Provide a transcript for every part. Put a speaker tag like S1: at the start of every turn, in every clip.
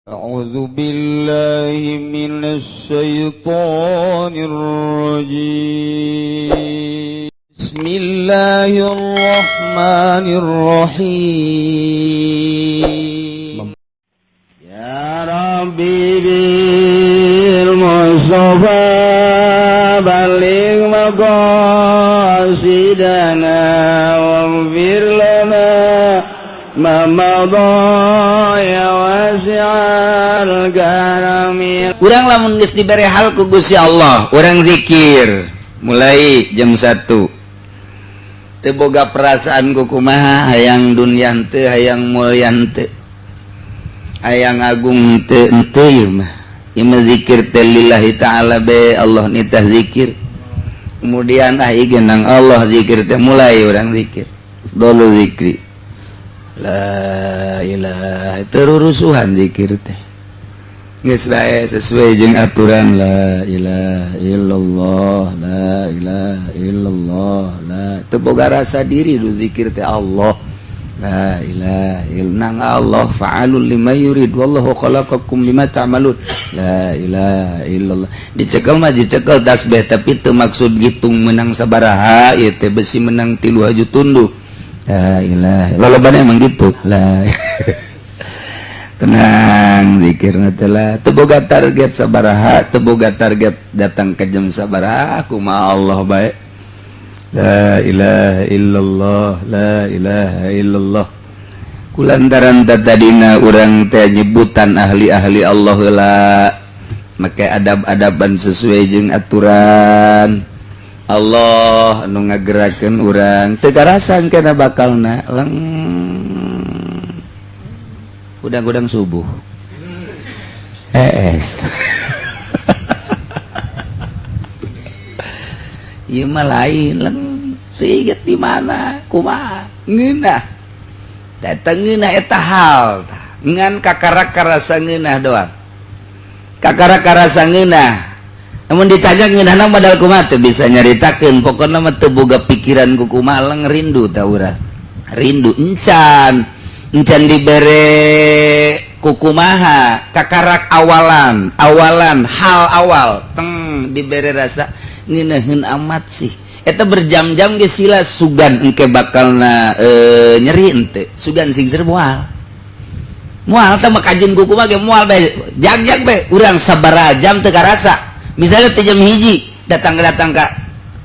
S1: أعوذ بالله من الشيطان الرجيم. بسم الله الرحمن الرحيم.
S2: يا ربي بالمصطفى بلغ مقاصدنا واغفر لنا ما مضى يا واسع الكرم.
S3: Urang lamun geus dibere hal ku Gusti Allah, urang zikir mulai jam 1, teu boga perasaan ku kumaha, hayang dunya teu, hayang mulia teu, hayang agung teu, henteu. Ieu mah, ieu mah zikir teh lillahi ta'ala be. Allah nitah zikir, kemudian ah ieu nang Allah zikir teh. Mulai urang zikir dulu, zikri la ilaha, terurusuhan zikir teh geus bae sesuai jeung aturan. La ilaha illallah, la ilaha illallah, la teu boga rasa diri du zikir teh. Allah, la ilaha illallah, Allah fa'alul lima yurid, wallahu khalaqakum lima ta'malun, la ilaha illallah. Dicekel mah dicekel tasbih, tapi teu maksud gitung menang sabaraha ieu teh, besi menang tilu haju tunduh. La ilaha, lolobana emang gitu lah. Tenang zikirna teh lah, teu boga target sabaraha, teu boga target datang ke jam sabaraha, kumaha Allah bae. La ilaha illallah, la ilaha illallah. Kulantaran tadina urang teh nyebutan ahli-ahli Allah heula, make adab-adaban sesuai jeung aturan Allah nu ngagerakeun urang, teu karasan kana bakalna leng udang-udang subuh es. Ieu mah lain, leng teu di mana kumaha ngeunah eta, ngeunah eta hal tah ngan kakara karasa ngeunah doang, kakara karasa ngeunah. Namun ditanya ngeunahna modal kumaha, teu bisa nyaritakeun. Pokona mah teu boga pikiran ku kumaha, leng rindu tah urang, rindu encan encan dibere kukumaha, kakarak awalan awalan hal awal teng dibere rasa ngeunaheun amat sih. Eta berjam-jam ge sila sugan engke bakalna nyeri ente sugan sing moal moal teh mah kajeun kukumaha ge moal bae, jag-jag bae urang sabaraha jam teu karasa. Misalnya teh jam 1 datang datang ka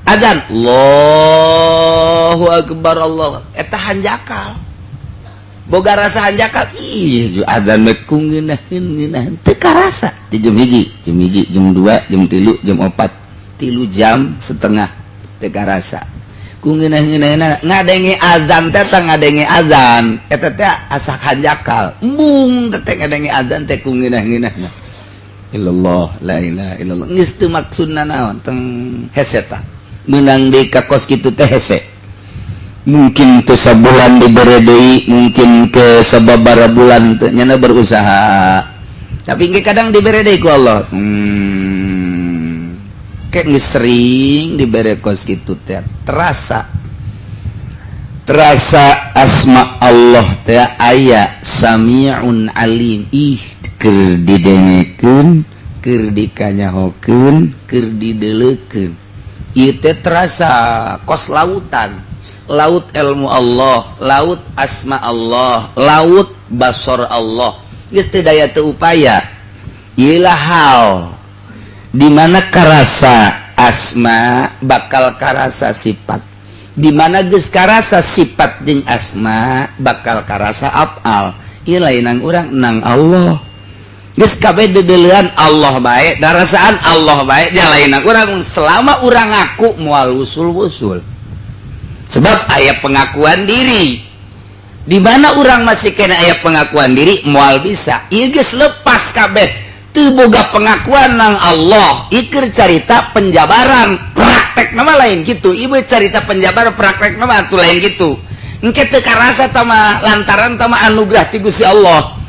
S3: azan, Allahu akbar, Allah, eta hanjakal boga rasa hanjakal. Ih, azan mah ku ngeunaheun ngeunaheun teu karasa di jam 1, jam 1, jam 2, jam 3, jam 4, 3 jam setengah teu karasa ku ngeunah-ngeunaheun ngadenge azan teh. Tah, ngadenge azan eta teh asa hanjakal, embung teh ngadenge azan teh ku ngeunah-ngeunahna. Illallah, la ilaha illallah, geus teu maksudna naon, teng hese tah meunang deui ka kos kitu teh hese. Mungkin teu sabulan dibere deui, mungkin ke sababaraha bulan teu nyana berusaha, tapi engke kadang dibere deui ku Allah. Kayak geus sering dibere kos kitu teh terasa, terasa asma Allah teh aya samiun alim. Ih, keur didengekeun, keur dikanyahokeun, keur dideleukeun, ieu teh terasa kos lautan, laut ilmu Allah, laut asma Allah, laut basor Allah. Geus teu daya teu upaya. Ieulah hal di mana karasa asma bakal karasa sifat, di mana geus karasa sifat jeung asma bakal karasa afal. Ieu lain nang urang, nang Allah. Geus kabeh dedeulean Allah bae, darasaan Allah bae, nya lain nang urang. Selama urang ngaku moal wusul-wusul, sebab aya pengakuan diri. Di mana orang masih kena aya pengakuan diri, moal bisa. Ieu geus lepas kabeh, teu boga pengakuan nang Allah. Ieu carita penjabaran, praktek nama lain gitu. Ieu carita penjabaran, praktek nama atuh lain gitu. Engke teu karasa tama lantaran tama anugerah ti Gusti Allah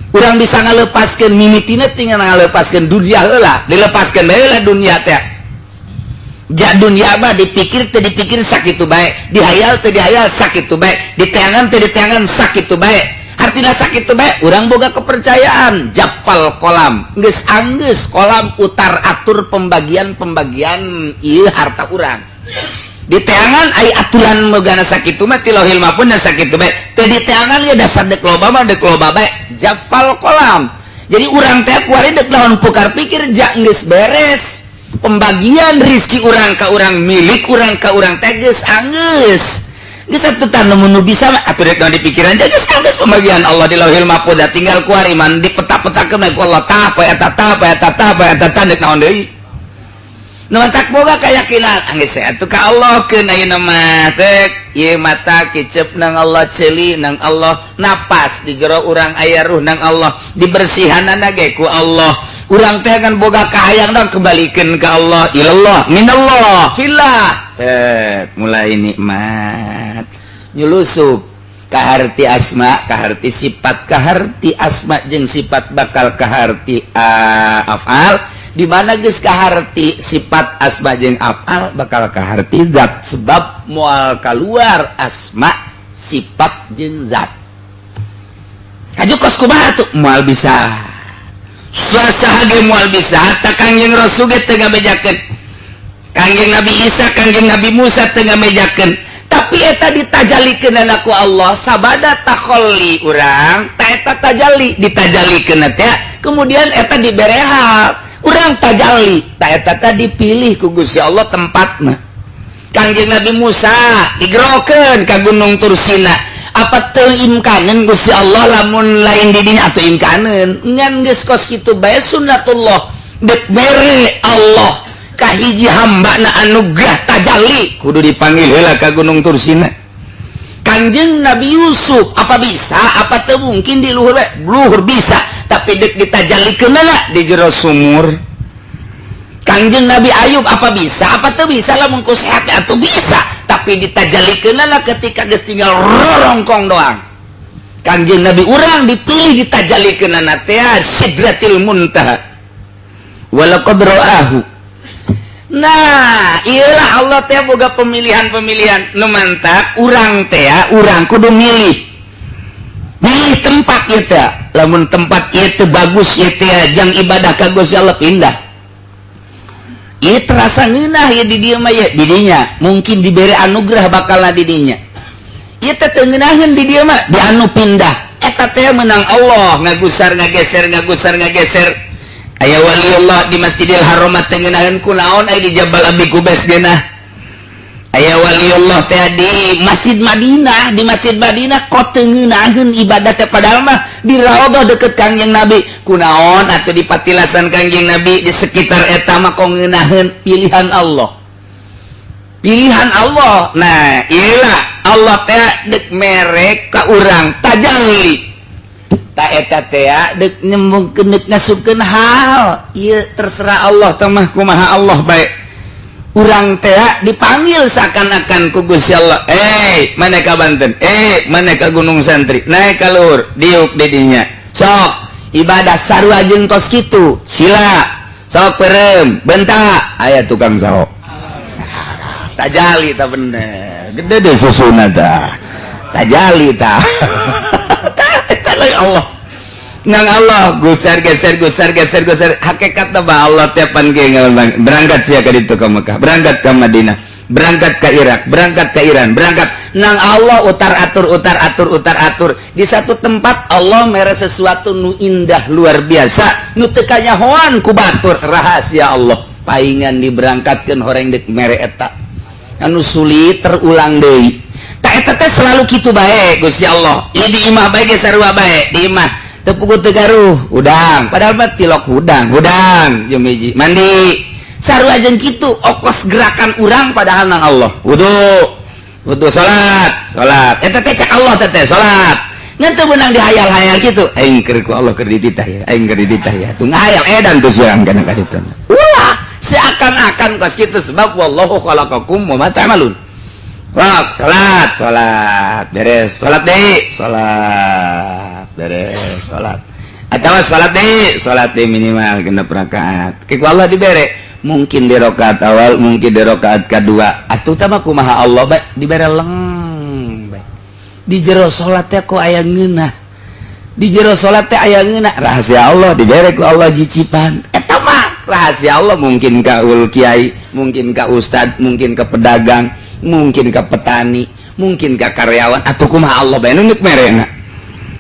S3: urang bisa ngalepaskeun. Mimitina tinggal ngalepaskeun dunia heula, dilepaskeun bae lah dunia teh. Ja dunia mah dipikir teu dipikir sakitu bae, dihayal teu dihayal sakitu bae, diteangan teu diteangan sakitu bae. Artinya sakitu bae urang boga kepercayaan jaffal qalam, geus anggeus qalam utar atur pembagian-pembagian ieu harta urang. Diteangan ai aturan megana sakitu mah ti lauhil mahfuz sakitu bae. Teu diteangan ge dasar dek loba mah dek loba bae. Jaffal qalam. Jadi urang teh kuari dek naon pukar pikir jak geus beres. Pembagian rizki urang ka urang, milik urang ka urang teh geus anggeus. Geus atuh tah nu bisa mah atuh rek naon dipikiran geus anggeus pembagian Allah di lauhil mahfuz, tinggal kuari man dipeta-petakeun ku Allah tah poe eta tah poe eta tah poe eta tah dek naon deui. Nu matak boga keyakinan anggeus atuh ka Allah keun ayeuna mah tek ieu mata kicep nang Allah, ceuli nang Allah, napas di jero urang aya ruh nang Allah, dibersihanana ge ku Allah. Urang teh kan boga kahayang dong kembalikeun ka Allah, ilallah minallah fillah. Tek mulai nikmat nyulusup kaharti asma, kaharti sifat, kaharti asma jeung sifat bakal kaharti afal. Di mana geus kaharti sifat asma jeung afal bakal kaharti zat, sebab moal keluar asma sifat jeung zat kaju kos kumaha tuh moal bisa. Saha ge moal bisa, hatta Kangjeng Rasul ge teu ngabejakeun, Kangjeng Nabi Isa, Kangjeng Nabi Musa teu ngabejakeun, tapi eta ditajalikeun ku Allah sabada takholli urang ta eta tajalli ditajalikeun teh, kemudian eta diberehat urang tajalli ta eta teh dipilih ku Gusti Allah tempatna. Kangjeng Nabi Musa digerokeun ka Gunung Tursina, apa teu imkanen Gusti Allah lamun lain di dinya atau imkanen ngan geus kos kitu bae sunnatullah dek mere Allah ka hiji hamba na anugerah tajalli kudu dipanggil heula ka Gunung Tursina. Kanjeng Nabi Yusuf apa bisa, apa teu mungkin di luhur bae? Luhur bisa, tapi dek ditajalikeun di jero sumur. Kangjeng Nabi Ayub apa bisa, apa teu bisa lamun ku sehat atau bisa, tapi ditajalikeun ketika geus tinggal rorongkong doang. Kangjeng Nabi urang dipilih ditajalikeun teh Sidratil Muntaha walaqad ra'ahu. Nah, iyalah Allah teh boga pemilihan-pemilihan nu mantak urang teh urang kudu milih. Milih tempat ieu teh. Lamun tempat ieu teh bagus ieu teh jang ibadah ka Gusti Allah pindah. Ieu terasa ngeunah ieu di dieu mah ye di dinya, mungkin dibere anugerah bakal di dinya. Ieu teh teu ngeunaheun di dieu mah di anu pindah. Eta teh menang Allah ngagusar ngageser ngagusar ngageser. Aya waliullah di Masjidil Haram teh ngeunaheun kunaon aya di Jabal Abi Kubais geunah. Aya waliullah teh di Masjid Madinah, di Masjid Madinah kok teu ngeunaheun ibadah teh padahal mah di raudhah deket Kangjeng Nabi. Kunaon atuh di patilasan Kangjeng Nabi di sekitar eta mah kok ngeunaheun, pilihan Allah. Pilihan Allah. Nah, iyalah Allah teh dek mere ka urang tajalli. Ta eta teh dek nyembungkeun dek ngasupkeun hal ieu terserah Allah teh mah kumaha Allah bae. Urang teh dipanggil seakan-akan ku Gusti Allah. Eh, mana ka Banten? Eh, mana ka Gunung Santri? Naik ka luhur, diuk di dinya. Sok ibadah sarua jeung kos kitu. Sila. Sok perem, bentak aya tukang saho. Tajali ta bener. Gede deh susuna tah. Tajali tah. Allah nang Allah gusar geser gusar geser geser hakikat bah Allah tiapan ge berangkat sia ka ditu ka Mekah, berangkat ke Madinah, berangkat ke Irak, berangkat ke Iran, berangkat nang Allah utar atur utar atur utar atur di satu tempat Allah mere sesuatu nu indah luar biasa nu teu kanyahoan ku batur, rahasia Allah paingan diberangkatkeun horeng dek mere eta anu sulit terulang deui. Tak eta teh selalu kitu bae Gusti Allah. Ieu di imah bae ge sarua bae, di imah teu puguh teu garuh hudang, padahal mah tilok hudang hudang jeung hiji mandi sarua jeung kitu okos gerakan urang padahal nang Allah wudu wudu salat salat eta teh cek Allah teh teh salat ngan teu beunang dihayal-hayal kitu aing keur ku Allah keur dititah ya, aing keur dititah ya tuh ngahayal edan tuh siang kana ka ditu ulah seakan-akan kos kitu sebab wallahu khalaqakum wa ma ta'malun. Wak, salat, salat, beres, salat deui, salat, beres, salat. Atau salat deui minimal genep rakaat. Ku Allah dibere, mungkin di rakaat awal, mungkin di rakaat kedua. Atuh tah mah kumaha Allah bae dibere leng bae. Di jero salat teh kok aya ngeunah. Di jero salat teh aya ngeunah rahasia Allah, dibere ku Allah jicipan. Eta mah rahasia Allah, mungkin ka ul kiai, mungkin ka ustad, mungkin ka pedagang, mungkin ka petani, mungkin ka karyawan, atau kumaha Allah bae nu merena.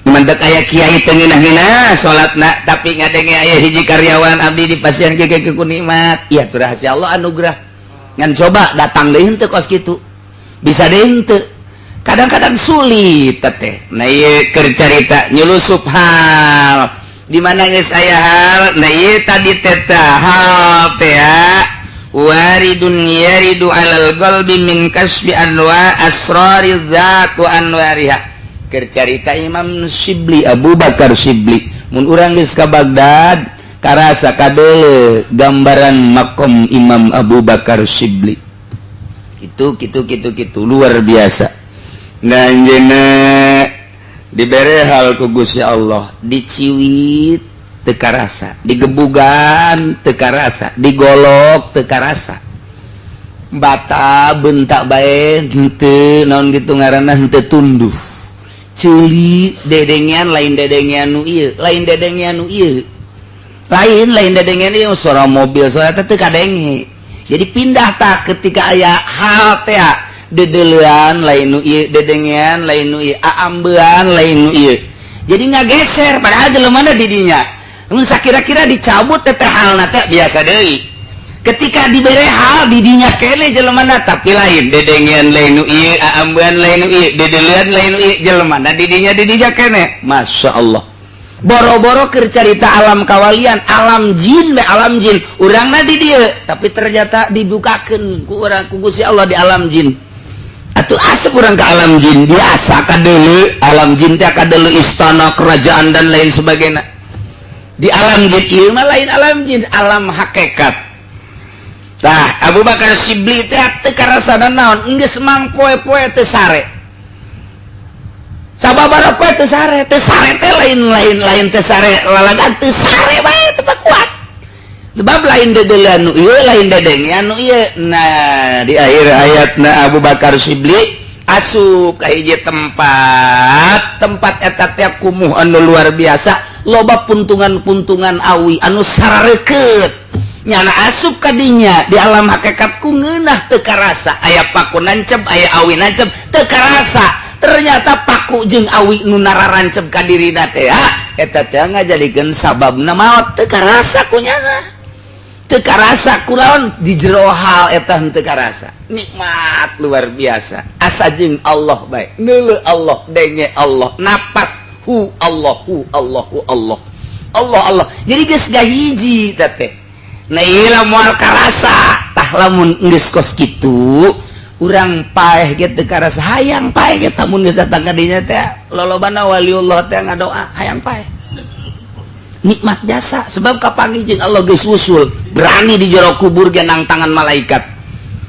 S3: Mantak aya kiai teu ngeunah-ngeunah salatna, tapi ngadenge aya hiji karyawan abdi di pasien kieu ku nikmat. Iya, itu rahasia Allah, anugerah. Ngan coba datang deui henteu kos kitu. Bisa deui henteu. Kadang-kadang sulit teh. Nah, ieu keur carita nyulusup hal di mana geus aya hal. Nah, ieu tadi teh hal teh waridun yaridu alal qalbi min kasbi anwa asrari dzat wa anwariha. Keur carita Imam Syibli, Abu Bakar Syibli, mun urang geus ka Baghdad karasa kadeule gambaran makom Imam Abu Bakar Syibli itu gitu gitu gitu, luar biasa. Nah, anjeunna dibere hal ku Gusti Allah, diciwit teu karasa, digebugan teu karasa, digolok teu karasa, bata bentak bae henteu naon gitu ngaranna, henteu tunduh. Ceuli dedengean, lain dedengean nu ieu, lain dedengean nu ieu, lain lain dedengean ieu, suara mobil, suara teh teu kadenge. Jadi pindah tak ketika aya hal teh, dedelean lain nu ieu, dedengean lain nu ieu, aambean lain nu ieu, jadi ngageser. Padahal jelema di dinya mun sakira-kira dicabut teh halna teh biasa deui. Ketika dibere hal di dinya kene jelema, tapi lain dedengean lain nu ieu, aambean lain nu ieu, dedelean lain nu ieu, jelema di dinya, di dinya kene. Masya Allah, boro-boro keur carita alam kawalian, alam jin be, alam jin urangna di dieu, tapi ternyata dibukakeun ku urang ku Gusti Allah di alam jin. Atuh asup urang ke alam jin, biasa kadeuleu alam jin teh, kadeuleu istana kerajaan dan lain sebagainya di alam jin. Ieu mah lain alam jin, alam hakikat. Tah, Abu Bakar Syibli teh teu karasana naon, geus mangpoe-poe teu sare, sababaraha poe teu sare. Teu sare teh lain lain lain teu sare lalagan, teu sare bae, teu kuat, sebab lain dedelean nu ieu, lain dedengean nu ieu. Nah, di akhir hayatna Abu Bakar Syibli asup ka hiji tempat, tempat eta teh kumuh anu luar biasa, loba puntungan-puntungan awi anu sarareukeut. Nyana asup kadinya di alam hakikat, ku ngeunah teu karasa, aya paku nancep, aya awi nancep, teu karasa. Ternyata paku jeung awi nu nararancep ka dirina teh eta teh ngajadikeun sababna maot. Teu karasa ku nyana, teu karasa kulaon di jero hal eta teu karasa, nikmat luar biasa, asa jeung Allah bae, neuleu Allah, denge Allah, napas hu Allah, hu Allah, hu Allah, Allah Allah, jadi geus gahiji teh. Nah, ieu moal karasa. Tah, lamun geus kos kitu urang paeh ge teu karasa, hayang paeh ge. Lamun geus datang ka dinya teh, lolobana waliullah teh ngadoa hayang paeh, nikmat jasa, sebab kapanggih jeung Allah, geus wusul, berani di jero kubur ge nangtangan malaikat,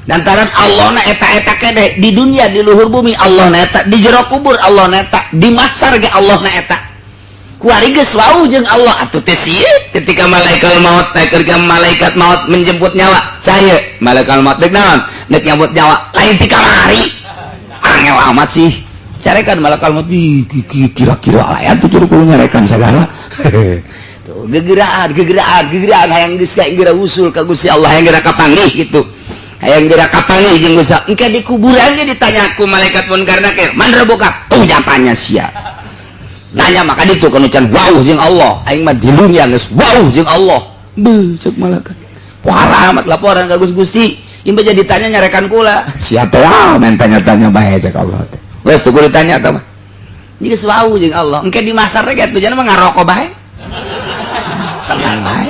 S3: lantaran Allah na eta-eta kene di dunia. Di luhur bumi Allah na eta, di jero kubur Allah na eta, di mahsar ge Allah na eta. Kuari geus wau jeung Allah atuh teh sieun ketika malaikat maut, ketika malaikat maut menjemput nyawa. Saya malaikat maut dek naon? Dek nyambut nyawa, lain ti kamari. Angel amat sih carekan malaikat maut. Kira-kira aya tuh kudu nyarekan segala tuh, gegeraan gegeraan gegeraan, hayang geus geura usul ka Gusti Allah, hayang geura kapanggih gitu, hayang geura kapanggih jeung Gusti. Engke di kuburan ge ditanya ku malaikat munkar nakir, "Man rabbuka?" Tuh tanya sia, nanya maka ditu kanu can wauh jeung Allah. "Aing mah di dunia geus wauh jeung Allah." Beuh, cek malaikat, "Parah amat laporan ka Gusti. Gusti ieu mah jadi tanya nyarekan kula siapa ya, main tanya-tanya bae." Cek Allah teh, geus tuh ditanya tah mah geus wauh jeung Allah. Engke di mahsar teh kitu, jangan mah ngarokok bae, tenang bae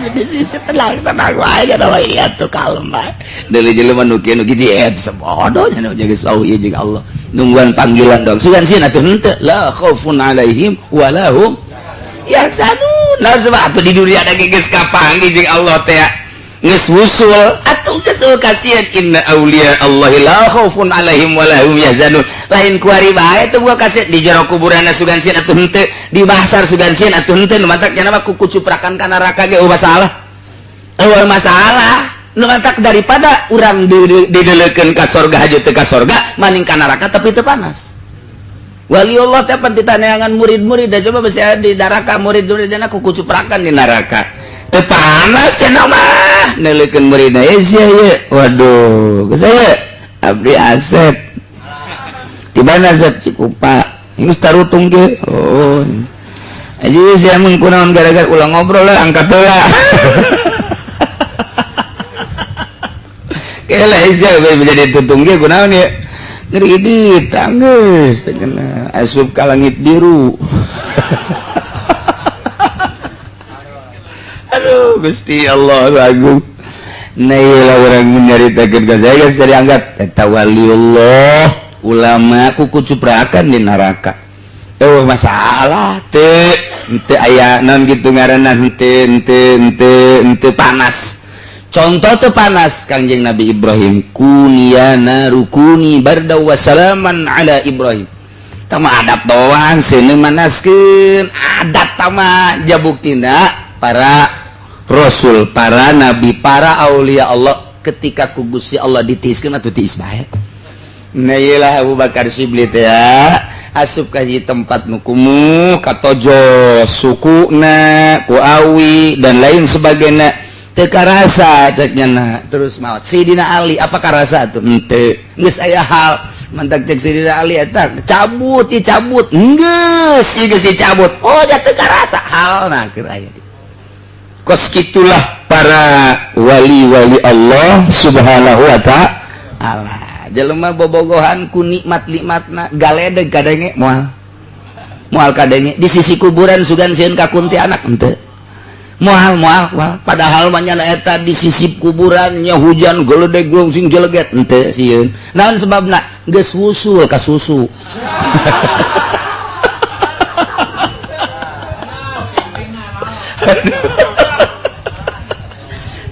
S3: di sisi, tenang tenang wae nya, iya tuh, kalem bae. Deuli jelema nu kieu, nu kitu, sebodoh nya geus wauh ieu jeung Allah, nungguan panggilan dong. Sugan sieun atuh henteu, la khaufun alaihim wala hum yahzanun. Nah, sebab atuh di dunia ada geus kapanggih jeung Allah teh, geus wusul atuh, geus kasihan. Inna auliya Allah la khaufun alaihim wala hum yahzanun. Lain kuari bae teu boga kasihan di jero kuburanna, sugan sieun atuh henteu, di mahsar sugan sieun atuh henteu. Nu matak nya mah kuku cuprakan ka neraka ge eueuh masalah, eueuh masalah. Nu matak daripada urang didelekeun ka sorga, haju teu ka sorga, maning ka neraka tapi teu panas. Waliullah teh pan titaneangan murid-murid, da coba besi di neraka murid-muridna ku kucuprakan di neraka. Teu panas cenah mah neuleukeun muridna ye sia ye. Waduh, geus aya abdi Asep. Di mana Asep? Cikupa. Geus tarutung ge. Oh. Aja sia mun kunaon gara-gara ulah ngobrol lah angkat heula. Kela sia menjadi tutung ge kunaon ya. Ngeri tangges asup ka langit biru. Aduh Gusti Allah agung. Nah ieu urang nyaritakeun ka saya geus dianggap eta waliullah ulama ku kucuprakan di neraka. Oh masalah teu henteu aya naon kitu ngaranna henteu henteu henteu henteu panas. Contoh tuh panas Kangjeng Nabi Ibrahim kuniyana rukuni barda wassalaman ala Ibrahim. Tama adab doang sini manaskeun adat tama jabuktina para rasul, para nabi, para aulia Allah ketika ku Gusti Allah ditiiskeun atuh tiis bae. Nah ieu Abu Bakar Shibli teh asup ka tempat nu kumuh katojo sukuna ku awi dan lain sebagainya. Teu karasa ceknya na terus maut. Sidina Ali apa karasa tuh? Henteu. Geus aya hal mantak cek Sidina Ali eta cabut dicabut. Geus ieu geus dicabut. Oh ja teu karasa halna keur aya di. Kos kitulah para wali-wali Allah Subhanahu wa ta'ala. Jelema bobogohan ku nikmat-nikmatna galedeg kadenge moal. Moal kadenge di sisi kuburan sugan sieun ka kuntianak henteu. Moal moal moal padahal mah nyana eta di sisi kuburannya hujan geledeg sing jeleget henteu sieun. Naon sebabna? Geus wusul ka susu.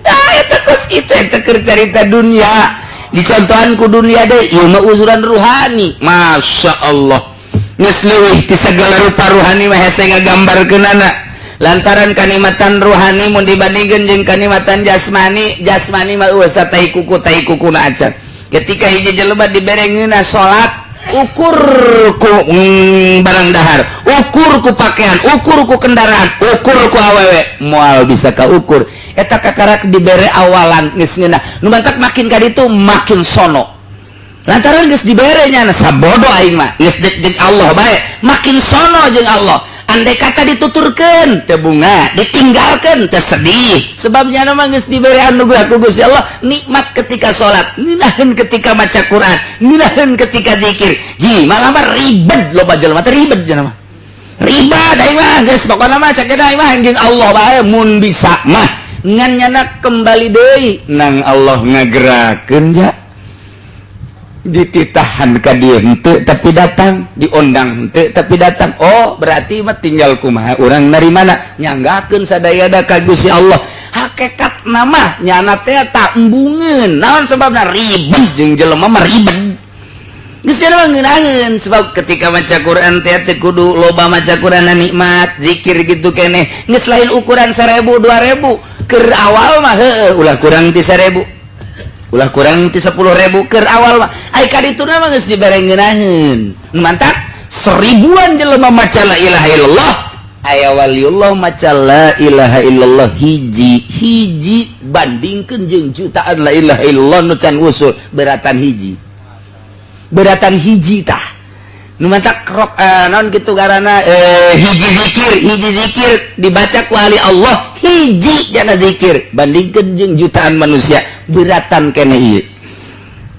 S3: Tah eta kos kitu eta keur carita dunia. Dicontohan ku dunia deui ieu mah uzuran ruhani. Masya Allah. Geus leuwih ti sagala rupa ruhani mah hese ngagambarkeunana. Lantaran kanikmatan ruhani mun dibandingkeun jeung kanikmatan jasmani, jasmani mah eueuh satai kuku tai kukuna acan. Ketika hiji jelema dibere ngeunah salat, ukur ku barang dahar, ukur ku pakaian, ukur ku kendaraan, ukur ku awewe, moal bisa kaukur. Eta kakarak dibere awalan geus ngeunah. Nu mantak makin ka ditu makin sono. Lantaran geus dibere nya sabodo aing mah, geus deuk jeung Allah bae, makin sono jeung Allah. Andai kata dituturkeun teu bunga, ditinggalkeun teu sedih. Sebabnya mah geus dibere anugerah ku Gusti Allah nikmat ketika salat, ngeunaheun ketika maca Quran, ngeunaheun ketika zikir. Ji, malah mah ribet loba jelema teh ribet jelema. Ribet aing mah geus pokona mah cek aing mah jeung Allah bae mun bisa mah. Ngan nyana kembali deui nang Allah ngagerakeun ja. Dititahan ka dieu henteu tapi datang, diondang henteu tapi datang. Oh, berarti mah tinggal kumaha urang narimana nyanggakeun sadayana ka Gusti Allah. Hakekat mah nyana teh tak embungeun. Naon sebabna ribet jeung jelema mah ribet. Geus mah ngeunaheun sebab ketika maca Quran teh teu kudu loba maca Quran nikmat, zikir gitu keneh. Geus lain ukuran 1000 2000 keur awal mah heueuh ulah kurang ti 1000. Ulah kurang ti 10.000 keur awal mah. Ai ka dituna mah geus dibere ngeunaheun. Mantak seribuan jelema maca la ilaha illallah, aya waliullah maca la ilaha illallah hiji hiji bandingkeun jeung jutaan la ilaha illallah nu can usul beratan hiji. Beratan hiji tah. Nu mantak rok naon kitu garana hiji zikir dibaca ku ahli Allah hiji jana zikir bandingkeun jeung jutaan manusia beratan kene ieu.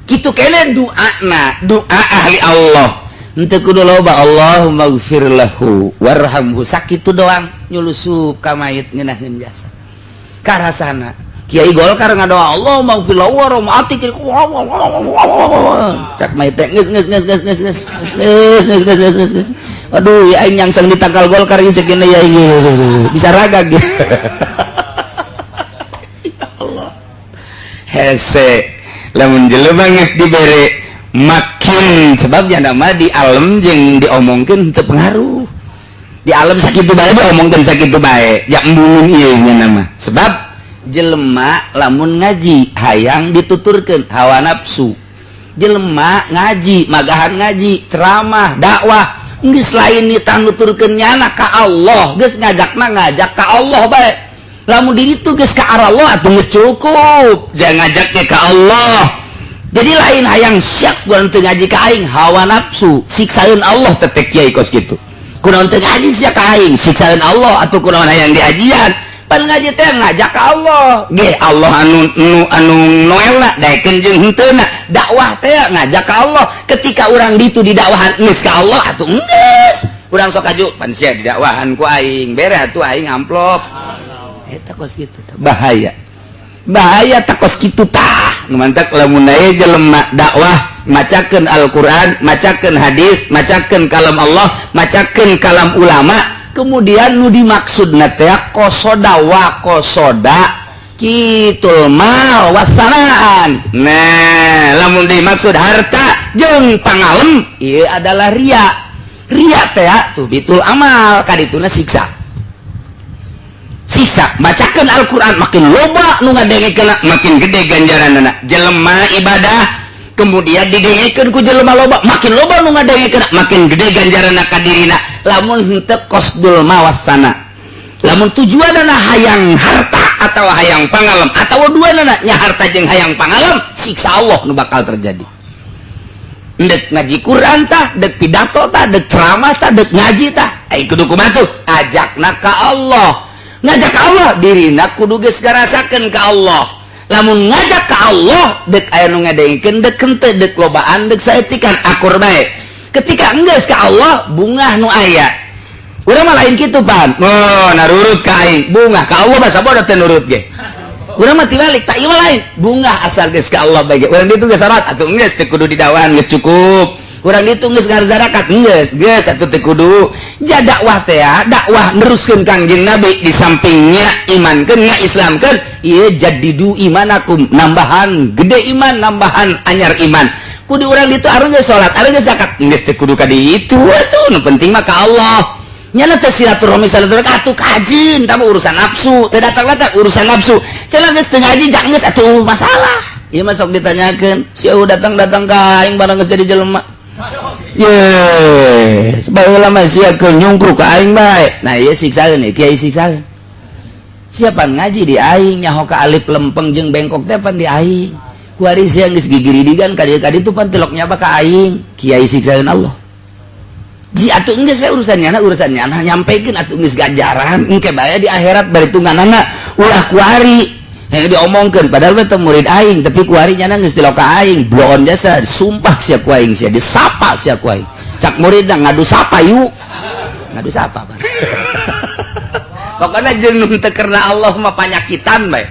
S3: Kitu kene doana, doa ahli Allah. Henteu kudu loba Allahumma gfir lahu warhamhu sakitu doang nyulusup ka mayit ngeunaheun jasa. Karasana Kiai Golkar ngadoa Allahumma gfir lahu warhamhu atik cak mayit teh geus geus geus geus geus geus geus geus geus geus geus. Aduh ya aing nyangsang ditangkal Golkar ieu ceuk ya aing bisa ragag. Ya Allah. Hese lamun jelema geus dibere makin sebabnya nama di alam jeung diomongkeun teu pengaruh. Di alam sakitu bae diomongkeun sakitu bae ja embungeun ieu nya nama. Sebab jelema lamun ngaji hayang dituturkeun hawa nafsu. Jelema ngaji magahan ngaji ceramah dakwah Geus lain nitah nuturkeun nyana ka Allah, geus ngajakna ngajak ka Allah bae. Lamun diri itu geus ka arah Allah atuh geus cukup, jangan ngajaknya ka Allah. Jadi lain hayang syak gua teu ngaji ka aing, hawa nafsu siksaeun Allah tetek kiai kos kitu. Kunaon teu ngaji sia ka aing, siksaeun Allah atuh. Kunaon hayang diajian? Pan ngaji teh ngajak ka Allah ge, Allah anu nu anu noelna daekeun jeung henteuna. Dakwah teh ngajak ka Allah. Ketika urang ditu didakwahan geus ka Allah atuh geus, urang sok aju pan sia didakwahan ku aing, bere atuh aing amplop. Eta kos kitu bahaya, bahaya tak kos kitu. Tah, nu mantak lamun aya jelema dakwah macakeun Al-Qur'an, macakeun hadis, macakeun kalam Allah, macakeun kalam ulama, kemudian nu dimaksud teh qosoda wa qosoda kitul mal wasanaan. Nah, lamun dimaksud harta jeung pangalem, ieu adalah ria. Ria teh tuh bitul amal, kadituna siksa, siksa. Bacakan Al-Quran makin loba nu ngadengekeun, makin gede ganjaranana. Jelema ibadah kemudian didengekeun ku jelema loba, makin loba nu ngadengekeun, makin gede ganjaranana ka dirina. Lamun henteu qosdul mawasana, lamun tujuanana hayang harta atau hayang pangalem atau duanana nya harta jeung hayang pangalem, siksa Allah nu bakal terjadi. Dek ngaji Quran tah, dek pidato tah, dek ceramah tah, dek ngaji tah, ai kudu kumaha tuh? Ajakna ka Allah. Ngajak ka Allah, dirina kudu geus ngarasakeun ka Allah. Lamun ngajak ka Allah, dek aya nu ngadengekeun dek henteu, dek lobaan dek saetikan, akur bae. Ketika enggeus ka Allah, bungah nu aya. Urang mah lain kitu pan. Oh, narurut ka aing, bungah ka Allah mah sabodo teu nurut ge. Urang mah tibalik, tak ieu mah lain. Bungah asal geus ka Allah bae ge. Urang ditu geus salat atuh geus teu kudu didakwahan, geus cukup. Urang ditu geus ngarzarakat, geus geus atuh teu kudu. Ja dakwah teh dakwah neruskeun Kangjeng Nabi, di sampingnya imankeun, ngaislamkeun, ieu jadidu imanakum, nambahan gede iman, nambahan anyar iman. Kudu urang ditu arung geus salat, arung geus zakat, geus teu kudu ka ditu atuh, nu penting mah ka Allah. Nyana teh silaturahmi, silaturahmi atuh kajin, tapi urusan nafsu teu datang-datang urusan nafsu. Cenah geus teu ngaji, jak geus atuh masalah. Ieu mah sok ditanyakeun, sia datang-datang ka aing barang geus jadi jelema. Yes, baheula mah sia keur nyungkruk ka aing bae. Nah, ieu siksaeun ieu kiai siksaeun. Siapa ngaji di aing nyaho ka alif lempeng jeung bengkok teh pan di aing. Kuari sia geus gigiridigan ka dieu ka ditu pan tilok nyaba ka aing. Kiai siksaeun Allah. Ji atuh geus we urusannya na, urusannya nah nyampekeun atuh geus ganjaran engke bae di akhirat baritunganana, ulah kuari yang diomongkeun padahal mah teu murid aing, tapi kuari nyana geus tilok ka aing bloon jasa, sumpah sia ku aing, sia disapa sia ku aing. Cak muridna, ngadu sapa yuk, ngadu sapa. Pokoknya jeung nu teu karena Allah mah panyakitan bae,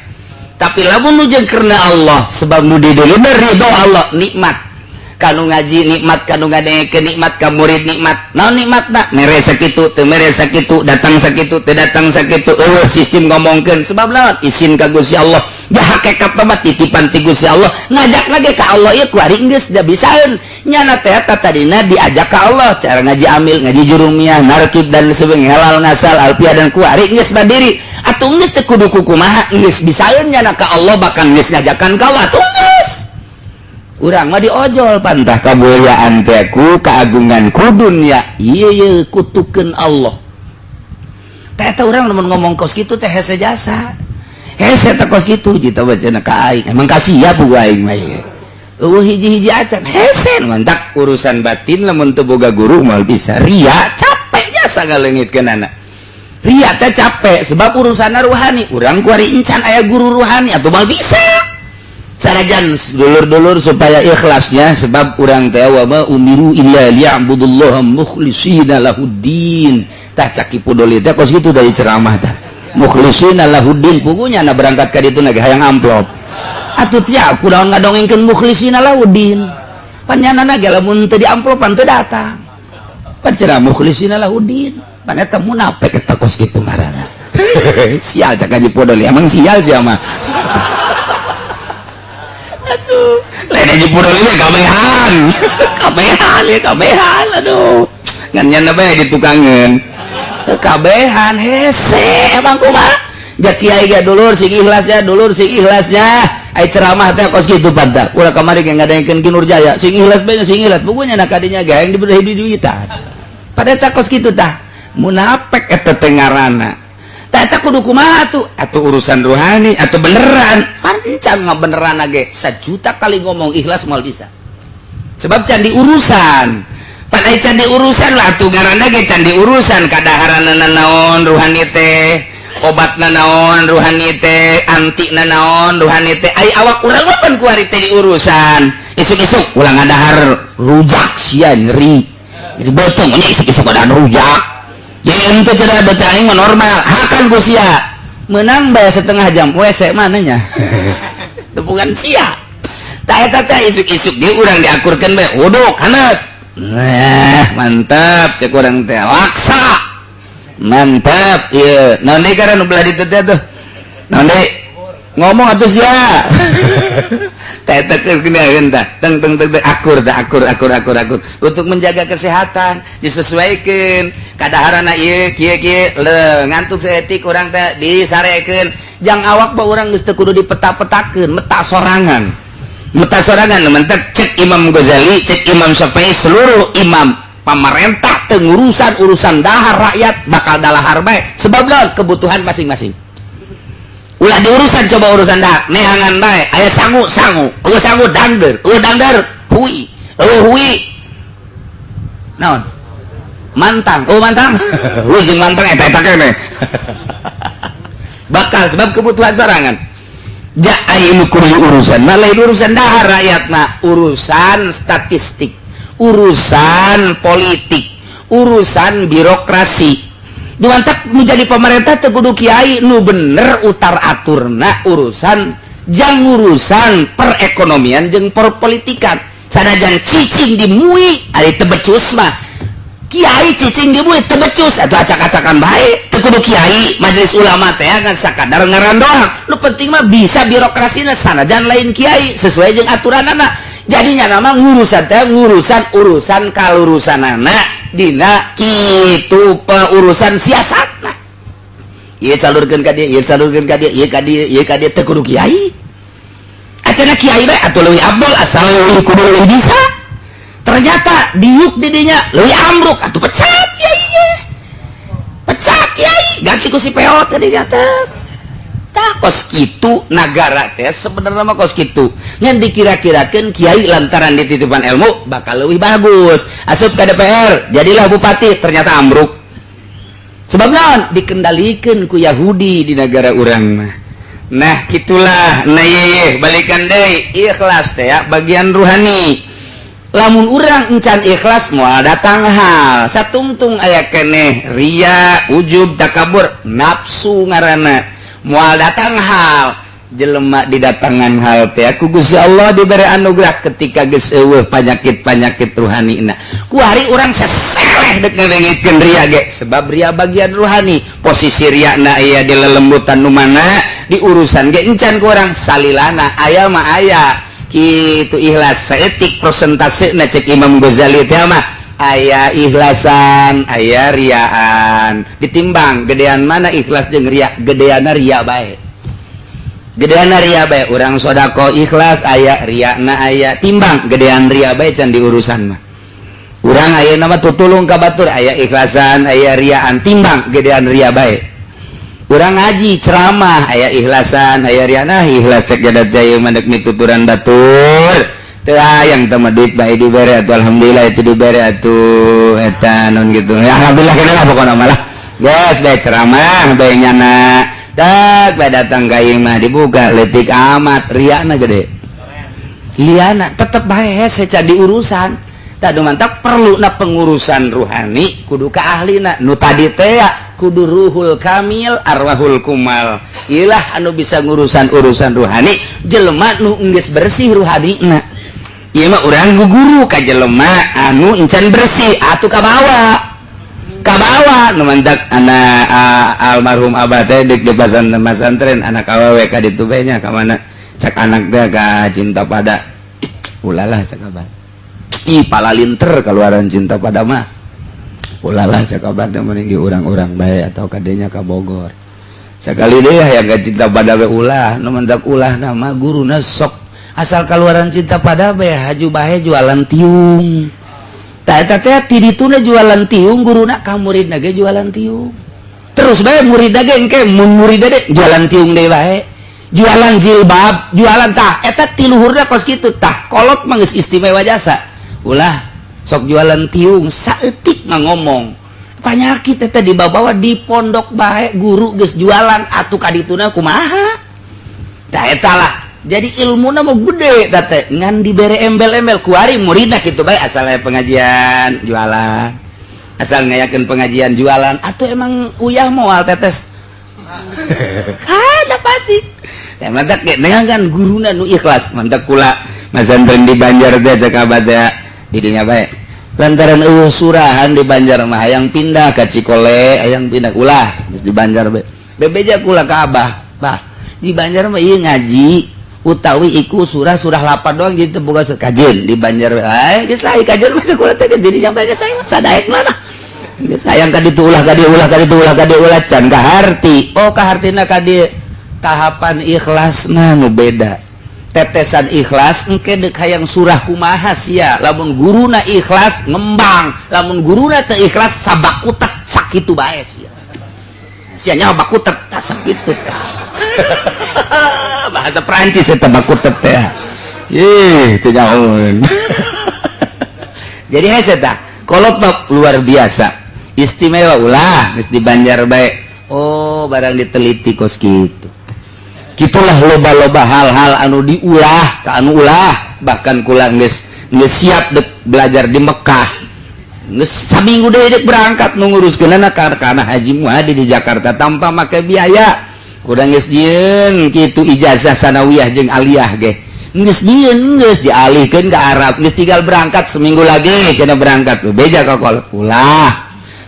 S3: tapi lamun nu jeung karena Allah, sebab nu diduluna ridho Allah, nikmat kanu ngaji, nikmat kanu ngadengekeun, nikmat ka murid, nikmat. Naon nikmatna? Mere sakitu teu mere sakitu, datang sakitu teu datang sakitu, eueuh sistem ngomongkeun. Sebab naon? Isin ka Gusti Allah. Ja hakekat mah titipan ti Gusti Allah, ngajak lagi ka Allah. Ieu kuari geus da bisaeun nyana teh tadina diajak ka Allah, cara ngaji amil, ngaji jurumiyah, narkib dan sebagainya, halal ngasal, alfiah, dan kuari geus mandiri atuh, geus teu kudu kukumaha, geus bisaeun nyana ka Allah, bahkan geus ngajakan ka Allah atuh geus. Urang mah diojol pantah kemuliaan teh ku keagungan ku dunya, ieu ieu kutukeun Allah teh. Eta urang lamun ngomong kos kitu teh hese jasa, hese teh kos kitu. Cita baca ka aing, emang kasih ya bu aing mah ieu eueuh hiji-hiji acan hese. Mantak urusan batin lamun teu boga guru moal bisa. Ria capek jasa ngaleungitkeun anak. Ria teh capek sebab urusan ruhani. Urang kuari encan aya guru ruhani atuh moal bisa. Sanajan dulur-dulur supaya ikhlasnya, sebab urang teh wa ma umiru illa liya'budullaha mukhlishina lahuddin. Tah, cak Ki Pudoli teh kos kitu dari ceramah tah, mukhlishina lahuddin. Pugunya na berangkat ka ditu na hayang amplop atuh tia kunaon ngadongengkeun mukhlishina lahuddin? Panyanana ge lamun teu di amplopan teu datang, pan cenah mukhlishina lahuddin, pan eta munafik. Eta kos kitu ngaranna sial. Cak Haji Pudoli, emang sial sia mah. Aduh, lain Haji Pudoli mah kabehan, kabehan ya, kabehan. Aduh, ngan nyana bae ditukangeun kabehan hese. Emang kumaha ja kiai ge? Dulur sing ikhlasnya, dulur sing ikhlasnya. Ai ceramah teh kos kitu pantah. Ulah kamari ge ngadengkeun Ki Nurjaya, sing ikhlas bae, sing ikhlas. Pokoknya nak kadinya ge hayang diberi duitan. Pada kos kitu tah, munafik eta teh ngaranna. Tah, eta kudu kumaha tuh? Atau urusan ruhani atau beneran pancang beneran ge 1 juta kali ngomong ikhlas moal bisa, sebab can diurusan. Pada can diurusan lah tuh, ngaranna ge can diurusan. Kadaharan naon ruhani teh, obat naon ruhani teh, anti naon ruhani teh? Ai awak urang mah pan kuari teh diurusan. Isuk-isuk ulah ngadahar rujak sia, nyeri jadi beuteung nya. Isuk-isuk ada rujak, jadi ente cenah beuteung aing mah normal, hakan ku sia menang bayar setengah jam WC mananya bukan sia. Tak, eta teh isuk-isuk dia urang diakurkeun bae, wuduk hanet. Nah, mantap cek urang teh, laksa mantap. Iya, naon deui karena nu belah ditu teh tuh? Naon deui? Ngomong atuh sia. Teh teh teh teng teng teng akur teh, akur akur akur akur. Untuk menjaga kesehatan disesuaikan kadaharana ieu kieu kieu le ngantuk saeutik urang teh disarekeun jang awak ba urang geus teu kudu dipeta-petakeun, meta sorangan, meta sorangan. Mentek cek Imam Ghazali, cek Imam Syafi'i, seluruh imam, pamarentah teu ngurusan urusan dahar rakyat bakal dalahar bae, sebab naon? Kebutuhan masing-masing. Ulah diurusan, coba urusan dahar neangan bae. Aya sangu, sangu. Eueuh sangu, dangder. Eueuh dangder, hui. Eueuh hui, naon? Mantang. Oh, mantang. Hui jeung mantang eta eta keneh bakal, sebab kebutuhan sorangan. Ja ai nu kudu urusan mah lain urusan dahar rakyat mah, urusan statistik, urusan politik, urusan birokrasi. Dimantak menjadi pemerintah teu kudu kiai, nu bener utar aturna urusan jang urusan perekonomian jeung perpolitikan. Sanajan cicing di MUI ari teu becus mah, kiai cicing di MUI teu becus atau acak-acakan bae. Teu kudu kiai, majelis ulama teh kan sakadar ngaran doang, nu penting mah bisa birokrasina. Sanajan lain kiai, sesuai jeung aturanana. Jadinya nama ngurusan teh ngurusan urusan kalurusanana dina kitu urusan siasatna. Ieu salurkeun ka dieu, ieu salurkeun ka dieu, ieu ka dieu, ieu ka dieu. Teu kudu kiai. Acana kiai bae atuh leuwih abdol, asal leuwih kudu leuwih bisa. Ternyata diuk didinya leuwih ambruk atuh pecat kiainya, pecat kiai, ganti ku si peot tadi teh. Tah, kos kitu nagara teh sebenarnya mah kos kitu. Ngan dikira-kirakeun kiai lantaran dititipan ilmu bakal lebih bagus, asup ke DPR, jadilah bupati, ternyata ambruk. Sebab naon? Dikendalikan ku Yahudi di negara urang mah. Nah, gitulah. Nah, ye, balikan deh, ikhlas teh ya bagian ruhani. Lamun urang encan ikhlas moal datang hal. Satungtung aya keneh ria, ujub, takabur, nafsu ngaranna, moal datang hal. Jelema didatangan hal teh ku Gusti Allah diberi anugerah ketika geus eueuh penyakit-penyakit ruhani. Nah, kuari urang seseleh dek ngadengikeun ria ge, sebab ria bagian ruhani. Posisi ria na aya di lelembutan nu mana di urusan ge encan ku urang salilana aya mah aya kitu. Ikhlas saeutik persentase na cek Imam Ghazali teh mah aya ikhlasan, aya riaan. Ditimbang gedean mana ikhlas jeung ria, gedeana ria bae, gedeana ria bae. Urang sodako ikhlas aya, riana aya, timbang gedean ria bae. Can diurusan mah urang aya nama tutulung ka batur, aya ikhlasan, aya riaan, timbang gedean ria bae. Urang ngaji ceramah aya ikhlasan, aya riana. Ikhlas cek jadat jaya mandek mituturan batur teu hayang teh mah duit bae dibere atuh, alhamdulillah itu dibere atuh eta non gitu ya, alhamdulillah kena lah pokokna malah geus bae ceramah bae nyana tak bae datang ka imah dibuka leutik amat, riana gede, liana tetep bae hese can diurusan. Tak mantap perlu na pengurusan ruhani kudu ka ahlina nu tadi teh ya, kudu ruhul kamil, arwahul kumal. Ilah anu bisa ngurusan urusan ruhani, jelema nu geus bersih ruhani. Na ieu mah urang guru ka jelema anu encan bersih atuh kabawa kabawa. Nu mantak anak almarhum abah teh dek di pasantren, anak awewe ka ditu bae nya. Ka mana cak anak teh? Ka Cinta Pada. Ulalah cak abah, ih palalinter keluaran Cinta Pada mah. Ulalah cak abah teh, mending di urang-urang bae atau kadenya ka Bogor sekali deh yang ka Cinta Pada bae ulah. Nu mantak ulah nama guruna sok asal keluaran Cinta Pada bae, haju bae jualan tiung. Tah eta teh ti dituna jualan tiung guruna ka muridna ge jualan tiung. Terus bae muridna ge engke mun muridna ge jualan tiung deui bae. Jualan jilbab, jualan tah eta ti luhurna kos kitu tah kolot mah geus istimewa jasa. Ulah sok jualan tiung saeutik mah ngomong. Panyakit eta dibawa di pondok bae guru geus jualan atuh ka dituna kumaha? Tah eta lah. Jadi ilmuna mah gede tah teh ngan dibere embel-embel kuari muridna kitu bae asal aya pengajian jualan. Asal ngayakeun pengajian jualan atuh emang uyah moal tetes. Kada pasti. Ya mantak ge neangan guruna nu ikhlas mantak kula masantren di Banjar teh cek abah teh di dinya bae. Lantaran eueuh surahan di Banjar mah hayang pindah ka Cikole, hayang pindah ulah geus di Banjar bae. Bebeja kula ka abah, bah di Banjar mah ieu ngaji utawi iku surah-surah lapan doang jadi teu boga kajen di Banjar bae. Geus lah kajen mah kula teh geus jadi sampai geus saya mah sadaek mah lah. Geus hayang ka ditu ulah ka dieu ulah ka ditu ulah ka dieu ulah can kaharti. Oh kahartina ka dieu tahapan ikhlasna nu beda. Tetesan ikhlas engke deuk hayang surah kumaha sia lamun guruna ikhlas ngembang lamun guruna teu ikhlas sabakutet sakitu bae sia sia nyaho bakutet tah sakitu tah. Bahasa Prancis eta bakutet teh ih teu nyahoeun. Jadi hese tah kolot mah luar biasa istimewa ulah geus di Banjar bae. Oh barang diteliti kos kitu. Gitulah loba-loba hal-hal anu diulah ka anu ulah bahkan kula geus siap dek belajar di Mekah geus saminggu deui dek berangkat nu nguruskeunana kana Haji Muhadi di Jakarta tanpa make biaya kurang geus jieun kitu ijazah sanawiyah jeung aliyah ge geus jieun geus dialihkeun ka Arab geus tinggal berangkat seminggu lagi cenah berangkat beja ka kolot ulah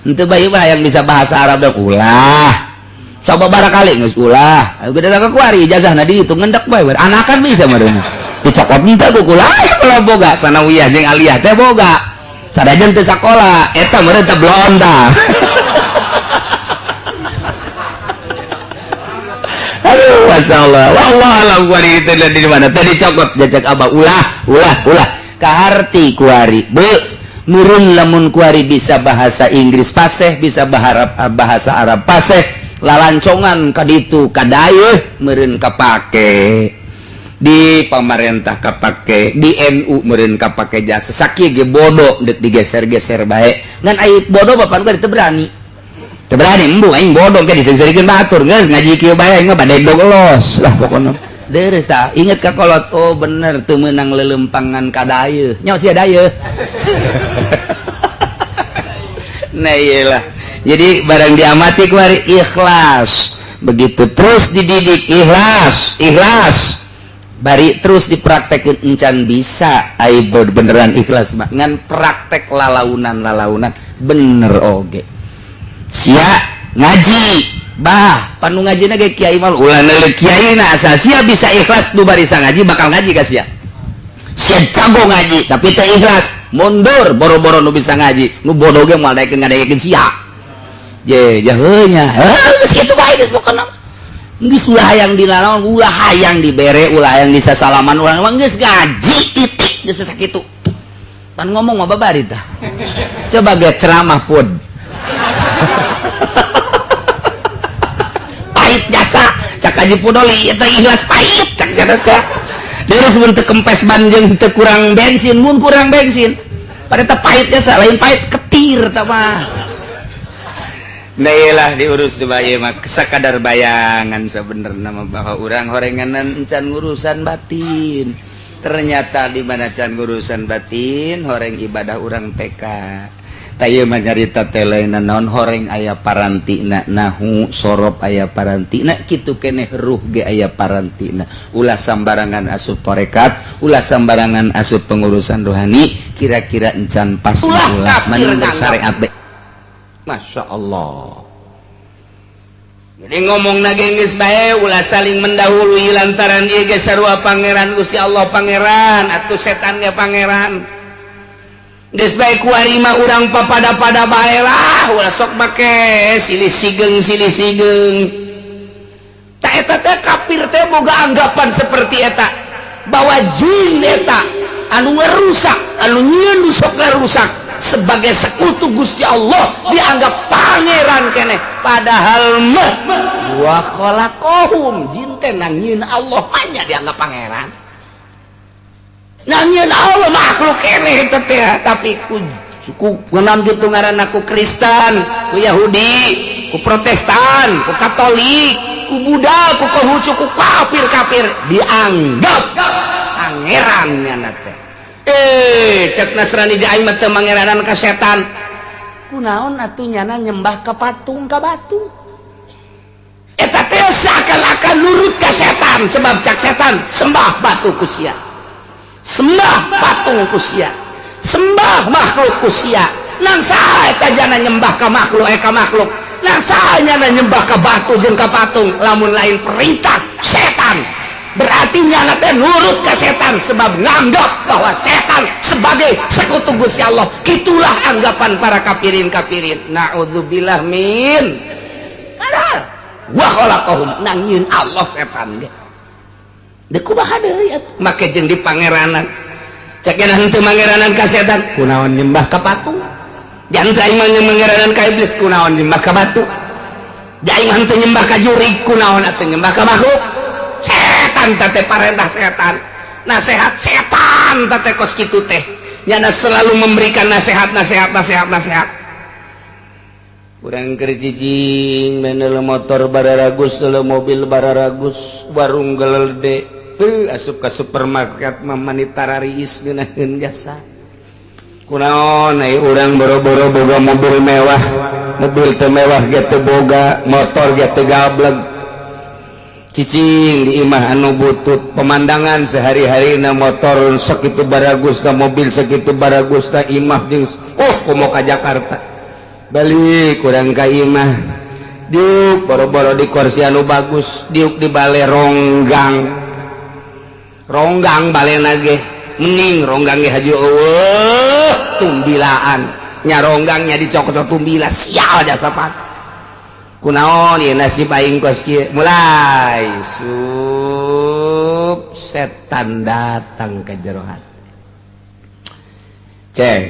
S3: henteu bae mah yang bisa bahasa Arab dek ulah coba barakali geus ulah gede ka kuari ijazahna dihitung ngendak bae anakan bisa meureun dicokot henteu ku kula kalau boga sanawiyah jeung aliyah teh boga sadajan teu sakola eta meureun teh blonda. Aduh masyaallah wallahu alam kuari itu di mana teh dicokot jajak abah ulah ulah ulah kaharti kuari be meureun lamun kuari bisa bahasa Inggris paseh bisa bahasa Arab paseh lalancongan kaditu kadayeuh meureun kapake di pamarentah kapake di NU meureun kapake jasa sakieu ge bodoh deuk digeser-geser bae ngan ai bodoh bapan gua teu berani embung aing bodoh ge diseungseurikeun batur geus ngaji kieu bae aing mah bade doglos lah pokona deres tah inget ka kolot oh bener teu meunang leuleumpangan kadayeuh nya sia dayeuh. Nah iyalah jadi barang diamati kuari ikhlas begitu terus dididik ikhlas ikhlas bari terus dipraktekin encan bisa ai beneran ikhlas mah ngan praktek lalaunan lalaunan bener oge sia ngaji bah panu ngajina ge kiai mah ulah neuleuh kiai na asal sia bisa ikhlas nu barisa ngaji bakal ngaji ka sia sia jago ngaji tapi teu ikhlas mundur boro-boro nu bisa ngaji nu bodoh ge moal daekeun ngadekeun sia je jaheunya heuh geus kitu bae geus pokona geus ulah hayang dilalawan ulah hayang dibere ulah hayang disasalaman ulah mah geus ngaji titik geus sakitu pan ngomong mah babari tah coba ge ceramah pun pahit jasa cak Haji Pudoli eta ikhlas pahit cak teh terus mun teu kempes ban jeung teu kurang bensin mun kurang bensin pada teh pahit jasa lain pahit ketir tah mah. Nah iyalah diurus coba ieu mah sakadar bayangan sebenarnya mah bahwa urang horenganan encan ngurusan batin. Ternyata di mana can ngurusan batin horeng ibadah urang TK. Tah ieu mah nyarita teh lain naon horeng aya parantina nahu sorop aya parantina kitu keneh ruh ge aya parantina. Ulah sambarangan asup tarekat, ulah sambarangan asup pengurusan rohani, kira-kira encan pas ulah manung syariat be. Masya Allah. Jadi ngomong nage geus bae ulah saling mendahului lantaran ieu geus sarua pangeran Gusti Allah pangeran atuh setan ge pangeran. Geus bae kuari mah urang papada-pada bae lah ulah sok make silih sigeng silih sigeng. Ta eta teh kafir teh boga anggapan seperti eta bahwa jin eta anu ngerusak anu nyieun nu sok ngarusak. sebagai sekutu Gusti Allah, dianggap pangeran keneh. Padahal mah wa khalaqahum, jin teh nangieun Allah, hanya dianggap pangeran. Nangieun Allah, makhluk keneh eta teh, tapi ku ku kunaon gitu ngaranna, ku Kristen, ku Yahudi, ku Protestan, ku Katolik, ku Buddha, ku Konghucu, ku kafir-kafir dianggap pangeran nyana teh. Eh, cek Nasrani di aing mah teu mangeranan ka setan. Kunaon atuh nyana nyembah ka patung, ka batu? Eta teh seakan-akan nurut ka setan, sebab cak setan sembah batu ku sia, sembah patung ku sia, sembah makhluk ku sia. Nang saha eta jana nyembah ka makhluk, eh, ka makhluk? Nang saha nyana nyembah ka batu jeung ka patung lamun lain perintah setan? Berarti nyana teh nurut ke setan, sebab nganggap bahwa setan sebagai sekutu Gusti Allah. Itulah anggapan para kafirin kafirin, naudzubillah min. Padahal wa khalaqahum, nangieun Allah setan ge. Deuk kumaha deui atuh? Make jeung di pangeranan. Cek nya henteu mangeranan ka setan, kunaon nyembah ka patung? Jangan aing mah mangeranan ka iblis, kunaon nyembah ka batu? Aing mah henteu nyembah ka jurig, kunaon atuh nyembah ka makhluk setan? Teh parentah setan, nasehat setan teh kos kitu teh. Nyana selalu memberikan nasihat, nasihat, nasihat, nasihat. Kurang keur cicing main motor bararagus, mobil bararagus, warung gelede tuh, asup ka supermarket mah mani tarariis ngeunaheun jasa. Kunaon ai urang boro-boro boga mobil mewah, mobil teu mewah ge teu boga, motor ge teu gableg, cicing di imah anu butut, pemandangan sehari-hari na motor segitu baragus na, mobil segitu baragus na, imah jeung oh komo ka Jakarta, balik kurang ka imah, diuk boro-boro di kursi anu bagus, diuk di bale ronggang ronggang, bale ge mending ronggang ge haju eueuh tumbilaan nya, ronggangnya dicokot tumbila. Sial jasa pan, kunaon ieu nasib aing kos kieu? Mulai sup setan datang ke jero hati. Ceng,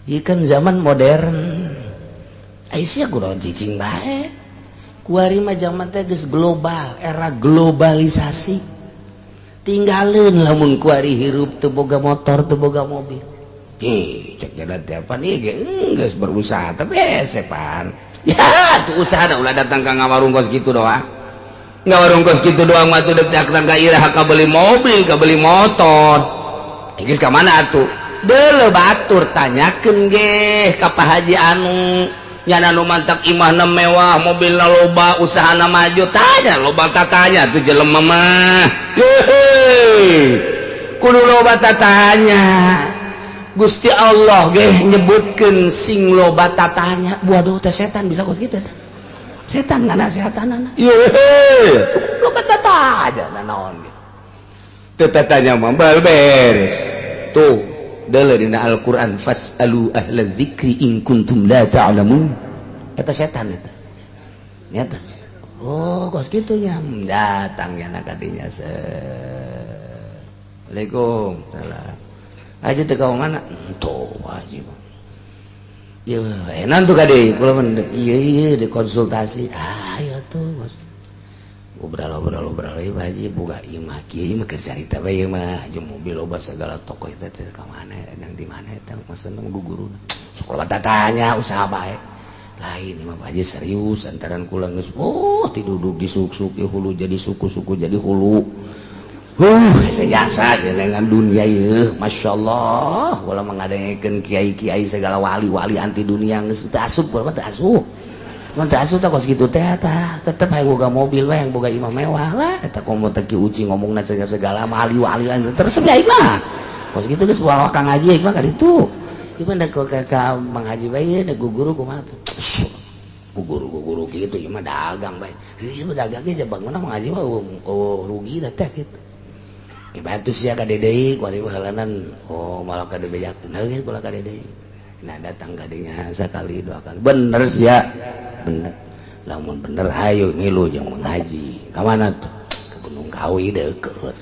S3: ieu kan zaman modern. Aisyah kunaon cicing bae? Kuari mah zaman teh geus global, era globalisasi. Tinggalin lamun kuari hirup teu boga motor, teu boga mobil. Ih, cek jalan tiap ieu ge geus berusaha, tapi hese pan. Ya, tuh usaha dah ulah datang ka ngawarung kos kitu doang. Ngawarung kos kitu doang mah tuh dek datang ka iraha ka beli mobil, ka beli motor. Geus ka mana atuh? Deuleu batur, tanyakeun ge ka Pak Haji anu nyana nu mantak imahna mewah, mobilna loba, usahana maju. Tanya loba tatanya tuh jelema mah. Hehe. Kudu loba tatanya. Gusti Allah ge nyebutkeun sing loba tatanya. Waduh, teh setan bisa kos kitu teh. Setan nganasehatanana. Yehe, loba tatanya naon ge. Teu tatanya mah bal beres. Tuh, deuleu dina Al-Qur'an, fas'alu ahla dzikri in kuntum la ta'lamun. Eta setan eta. Nyata. Oh, kos kitu nya. Datang nya kadinya se. Assalamualaikum. Salam. Haji teh ka mana? Tuh, haji. Ya, enak tuh kade. Kula mah ieu ieu di konsultasi. Ah, ya tuh, Mas. Ngobrol ngobrol ngobrol, ieu Haji boga imah kieu, ieu mah keur carita bae ieu mah, jeung mobil loba segala toko eta teh ka mana, yang di mana eta maksudna guguruna. Sok loba tatanya usaha bae. Lain ieu mah Pak Haji, serius antaran kula geus oh tiduduk di suk-suk ieu hulu jadi suku-suku jadi hulu. Sejasa dengan dunia ieu, Masya Allah, kula mengadengekeun kiai-kiai segala wali-wali anti dunia geus teu asup, kula mah teu asup. Mun teu asup tah kos kitu teh tah, tetep hayang boga mobil we, hayang boga imah mewah lah eta komo teh Ki Uci ngomongna segala wali-wali terus aing mah. Kos kitu geus bawa Kang Haji aing mah ka ditu. Ieu mah ka ka Mang Haji bae da guru kumaha tuh. Guru-guru gitu ieu mah dagang bae. Ieu mah dagang ge bangunna Mang Haji mah oh, rugi dah teh gitu. Bantu sia ka deui ku ari halanan, oh malah ka bejakeun heuh kula ka deui. Nah, datang ka dinya sakali dua kali, bener sia, bener. Lamun bener hayu ngilu jeung Mang Haji. Ka mana tuh? Ke Gunung Kawi deukeut.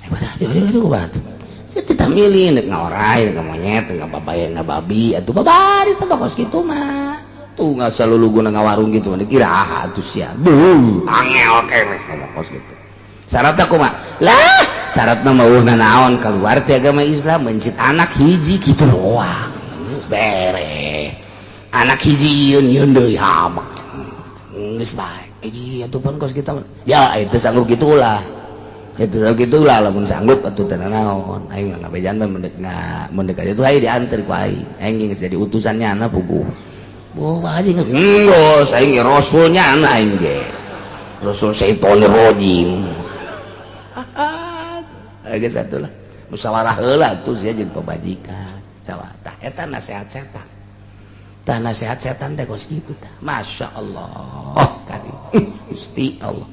S3: Eh, aduh, aduh, aduh, sia. Kita milih nek ngaorai, nek monyet, nek babaya, babi atuh babari teh kos kitu mah. Tuh nggak selalu guna ngawarung gitu, dikira ah atuh sia. Duh, angel keneh ngomong kos gitu. Syaratna kumaha? Lah, syaratna mah eueuh naon keluar ti agama Islam, mencit anak hiji kitu doang. Geus beres. Anak hiji yeun yeun deui hamak. Geus bae. Hiji atuh pun kos kita. Ya itu sanggup gitu lah. Itu gitu lah, lamun sanggup atuh teu naon. Aing mah ngabejan mah mendek mendek aja tuh aing diantar ku aing. Aing geus jadi utusannya anak puguh. Boh haji geus aing ge rasulnya anak aing ge. Rasul syaitonir rajim. Geus atuh lah. Musyawarah heula atuh sia jeung pamajikan. Cawa tah eta nasihat setan. Tah nasihat setan teh kos kitu tah. Masya Allah karim. Gusti Allah.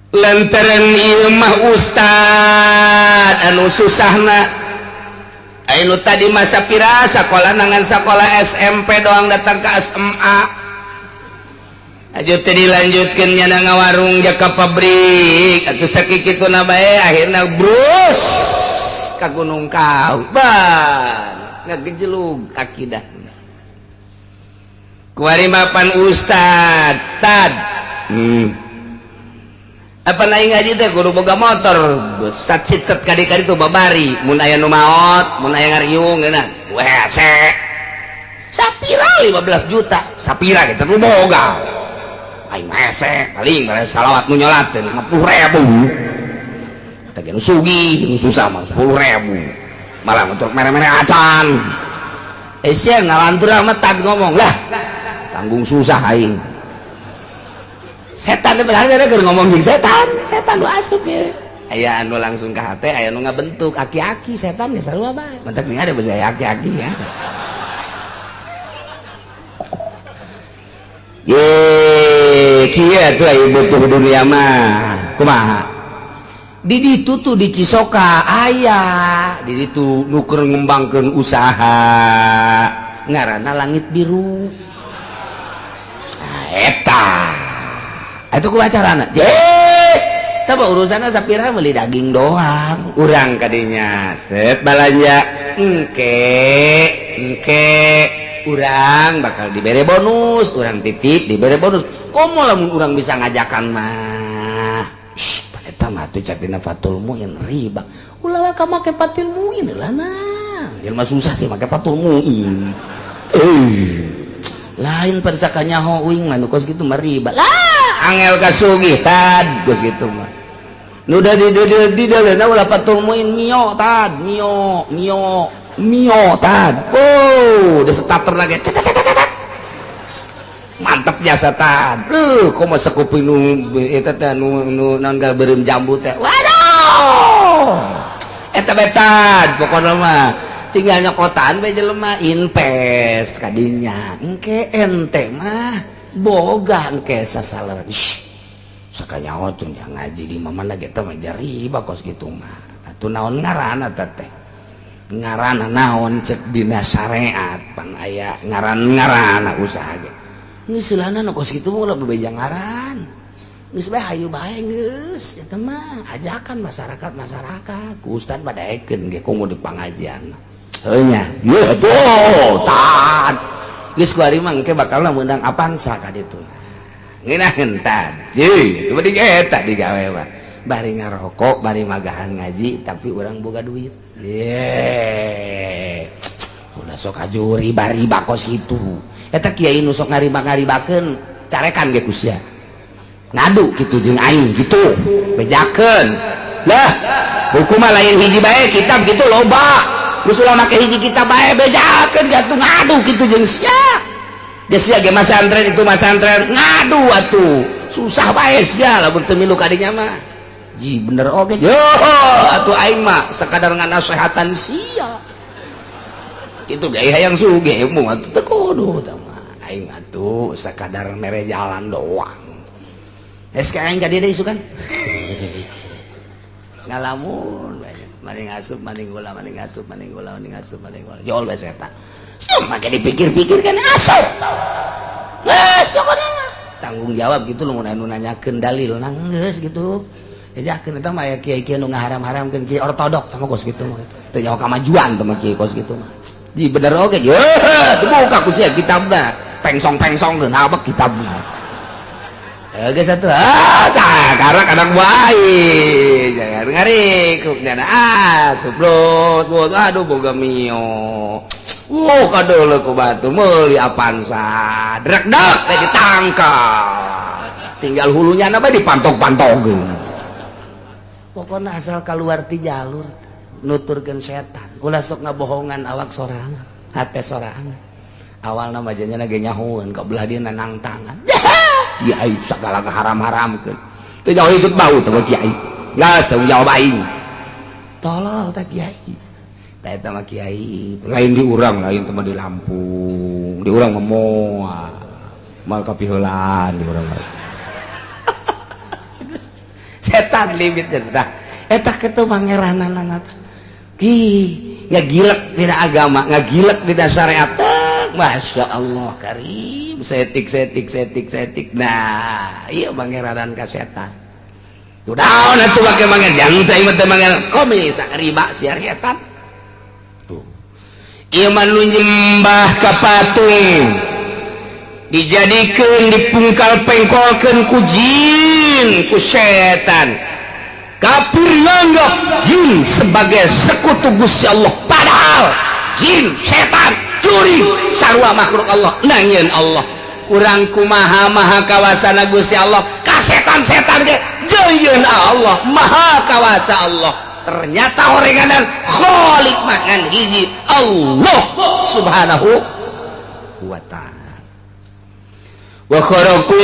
S3: Lantaran ieu mah ustad anu susahna, anu tadi masa pira sekolah nangan sekolah SMP doang datang ke SMA aja teh dilanjutkeun nyana ngawarung jaka pabrik atuh sakitu na bae, akhirna brus ka Gunung Kau ban ngagejelug akidah. Kuari mapan ustad tad apa naik ngaji teh kudu boga motor sat sit set kadi-kadi tuh babari mun aya nu maot, mun aya ngariung geuna wese sapira 15 juta sapira ge nu boga aing mah hese paling mere salawat nu nyolatkeun 50.000 teh nu sugih nu susah mah 10.000 malah untuk mere-mere acan. Eh, sia ngalantur amat tad ngomong lah tanggung susah aing. Setan benar keur ngomong jeung setan, setan nu asup ya. Aya anu langsung ke hati, aya nu ngabentuk aki-aki setan ya sarua bae. Mentak sing ada bisa aki-aki sih. Ye, kieu atuh aya butuh dunia mah. Kumaha? Di ditu tuh di Cisoka aya, di ditu nu keur ngembangkeun usaha ngaranna Langit Biru. Nah, eta itu kumaha carana? Je, tapi urusannya sapira beli daging doang. Urang kadinya set balanja engke engke urang bakal dibere bonus, urang titip dibere bonus. Komo lamun urang bisa ngajakan mah. Shh, eta mah tuh cak dina Fatul Muin riba. Ulah ka make Fatul Muin lah nah. Jelema susah sih make Fatul Muin. Eh, lain pan sakanyaho uing mah nu kos kitu mah riba. Lah, angel kasugih tad kos kitu mah. Nu da di di ulah Fatul Muin, Mio tad, Mio, Mio, Mio tad. Oh, udah starter lagi. Cet, cet, cet, cet. Mantep jasa tad. Komo sakuping nu eta teh nu nu naon beureum jambu teh. Waduh. Eta bae tad pokona mah. Tinggal nyokotan bae jelema invest kadinya. Engke ente mah boga engke sasalaran. Sakanyaho tuh ngaji di mana ge teh mah riba kos kitu mah. Atuh naon ngaranna teh? Ngaranna naon cek dina syariat pan aya ngaran-ngaranna usaha ge. Geus seulahna nu kos kitu mah ulah bebeja ngaran. Geus bae hayu bae geus eta mah ajakan masyarakat-masyarakat ku ustad badaekeun ge komo di pangajian. Heuh nya. Yeuh atuh tad. Geus ku ari mah engke bakal meunang Avanza ka ditu. Ngeunaheun tad. Jeung itu mah eta digawe mah. Bari ngarokok, bari magahan ngaji tapi urang boga duit. Ye. Ulah sok aju riba-riba kos kitu. Eta kiai nu sok ngariba-ngaribakeun carekan ge ku sia. Ngadu kitu jeung aing kitu. Bejakeun. Lah, buku mah lain hiji bae kitab kitu loba. Geus ulah make hiji kitab bae bejakeun atuh ngadu kitu jeung sia. Geus sia ge masantren itu masantren ngadu atuh. Susah bae sia lamun teu milu ka dinya mah. Ji bener oge. Yo atuh aing mah sakadar nganasehatan sia. Kitu ge hayang sugih mung atuh teu kudu tah mah. Aing atuh sakadar mere jalan doang. Geus ka aing ka dieu deui isukan. Ngalamun bae. Maning asup maning gula maning asup maning gula maning asup maning gula. Jol bae setan. Make dipikir-pikir kan asup. Geus pokona mah. Tanggung jawab gitu loh mun anu nanyakeun dalil nanggeus gitu. Bejakeun eta mah aya kiai-kiai nu ngaharam-haramkeun, kiai ortodok sama kos kitu mah. Teu nyaho kamajuan teh mah kiai kos kitu mah. Di bener oge, ye, dibuka ku sia kitabna. Pengsong-pengsongkeun habek kitabna. Oke satu, ah, karena kadang baik, jangan ngarik, nyana ah, suplot, aduh boga Mio, wow, kadeuleu ku batu meuli Avanza, drek dak teh ditangkap, tinggal hulunya apa dipantok-pantogkeun. Pokoknya asal keluar ti jalur nuturkeun setan, ulah sok ngabohongan awak sorangan, hate sorangan. Awal nama janya ge nyahoeun ka belah dia nang tangan. Kiai segala haram-haramkeun. Teu jauh ikut bau teh kiai. Gas tanggung jawab aing. Tolol teh kiai. Tah eta mah kiai. Lain di urang, lain teh di Lampung. Di urang mah moal. Mal kapiheulaan di urang mah. Setan limitnya sudah. Eta kitu pangeranana teh. Ki ngagilek dina agama, ngagilek dina syariat. Masya Allah karim, setik setik setik setik. Nah, iya pangeranan ka setan. Tuh daun atuh make mangan jangan saya mah teu mangan komis riba siar setan. Tuh. Ieu mah nu nyembah ka patung. Dijadikeun dipungkal pengkolkeun ku jin, ku setan. Kafir nganggap jin sebagai sekutu Gusti Allah, padahal jin, setan, curi sarua makhluk Allah. Nangieun Allah kurang kumaha maha kawasana Gusti Allah ka setan-setan ge jeuyeun Allah maha kawasa Allah. Ternyata horenganan khalik mangan hiji Allah Subhanahu wa ta'ala. Wa kharaqu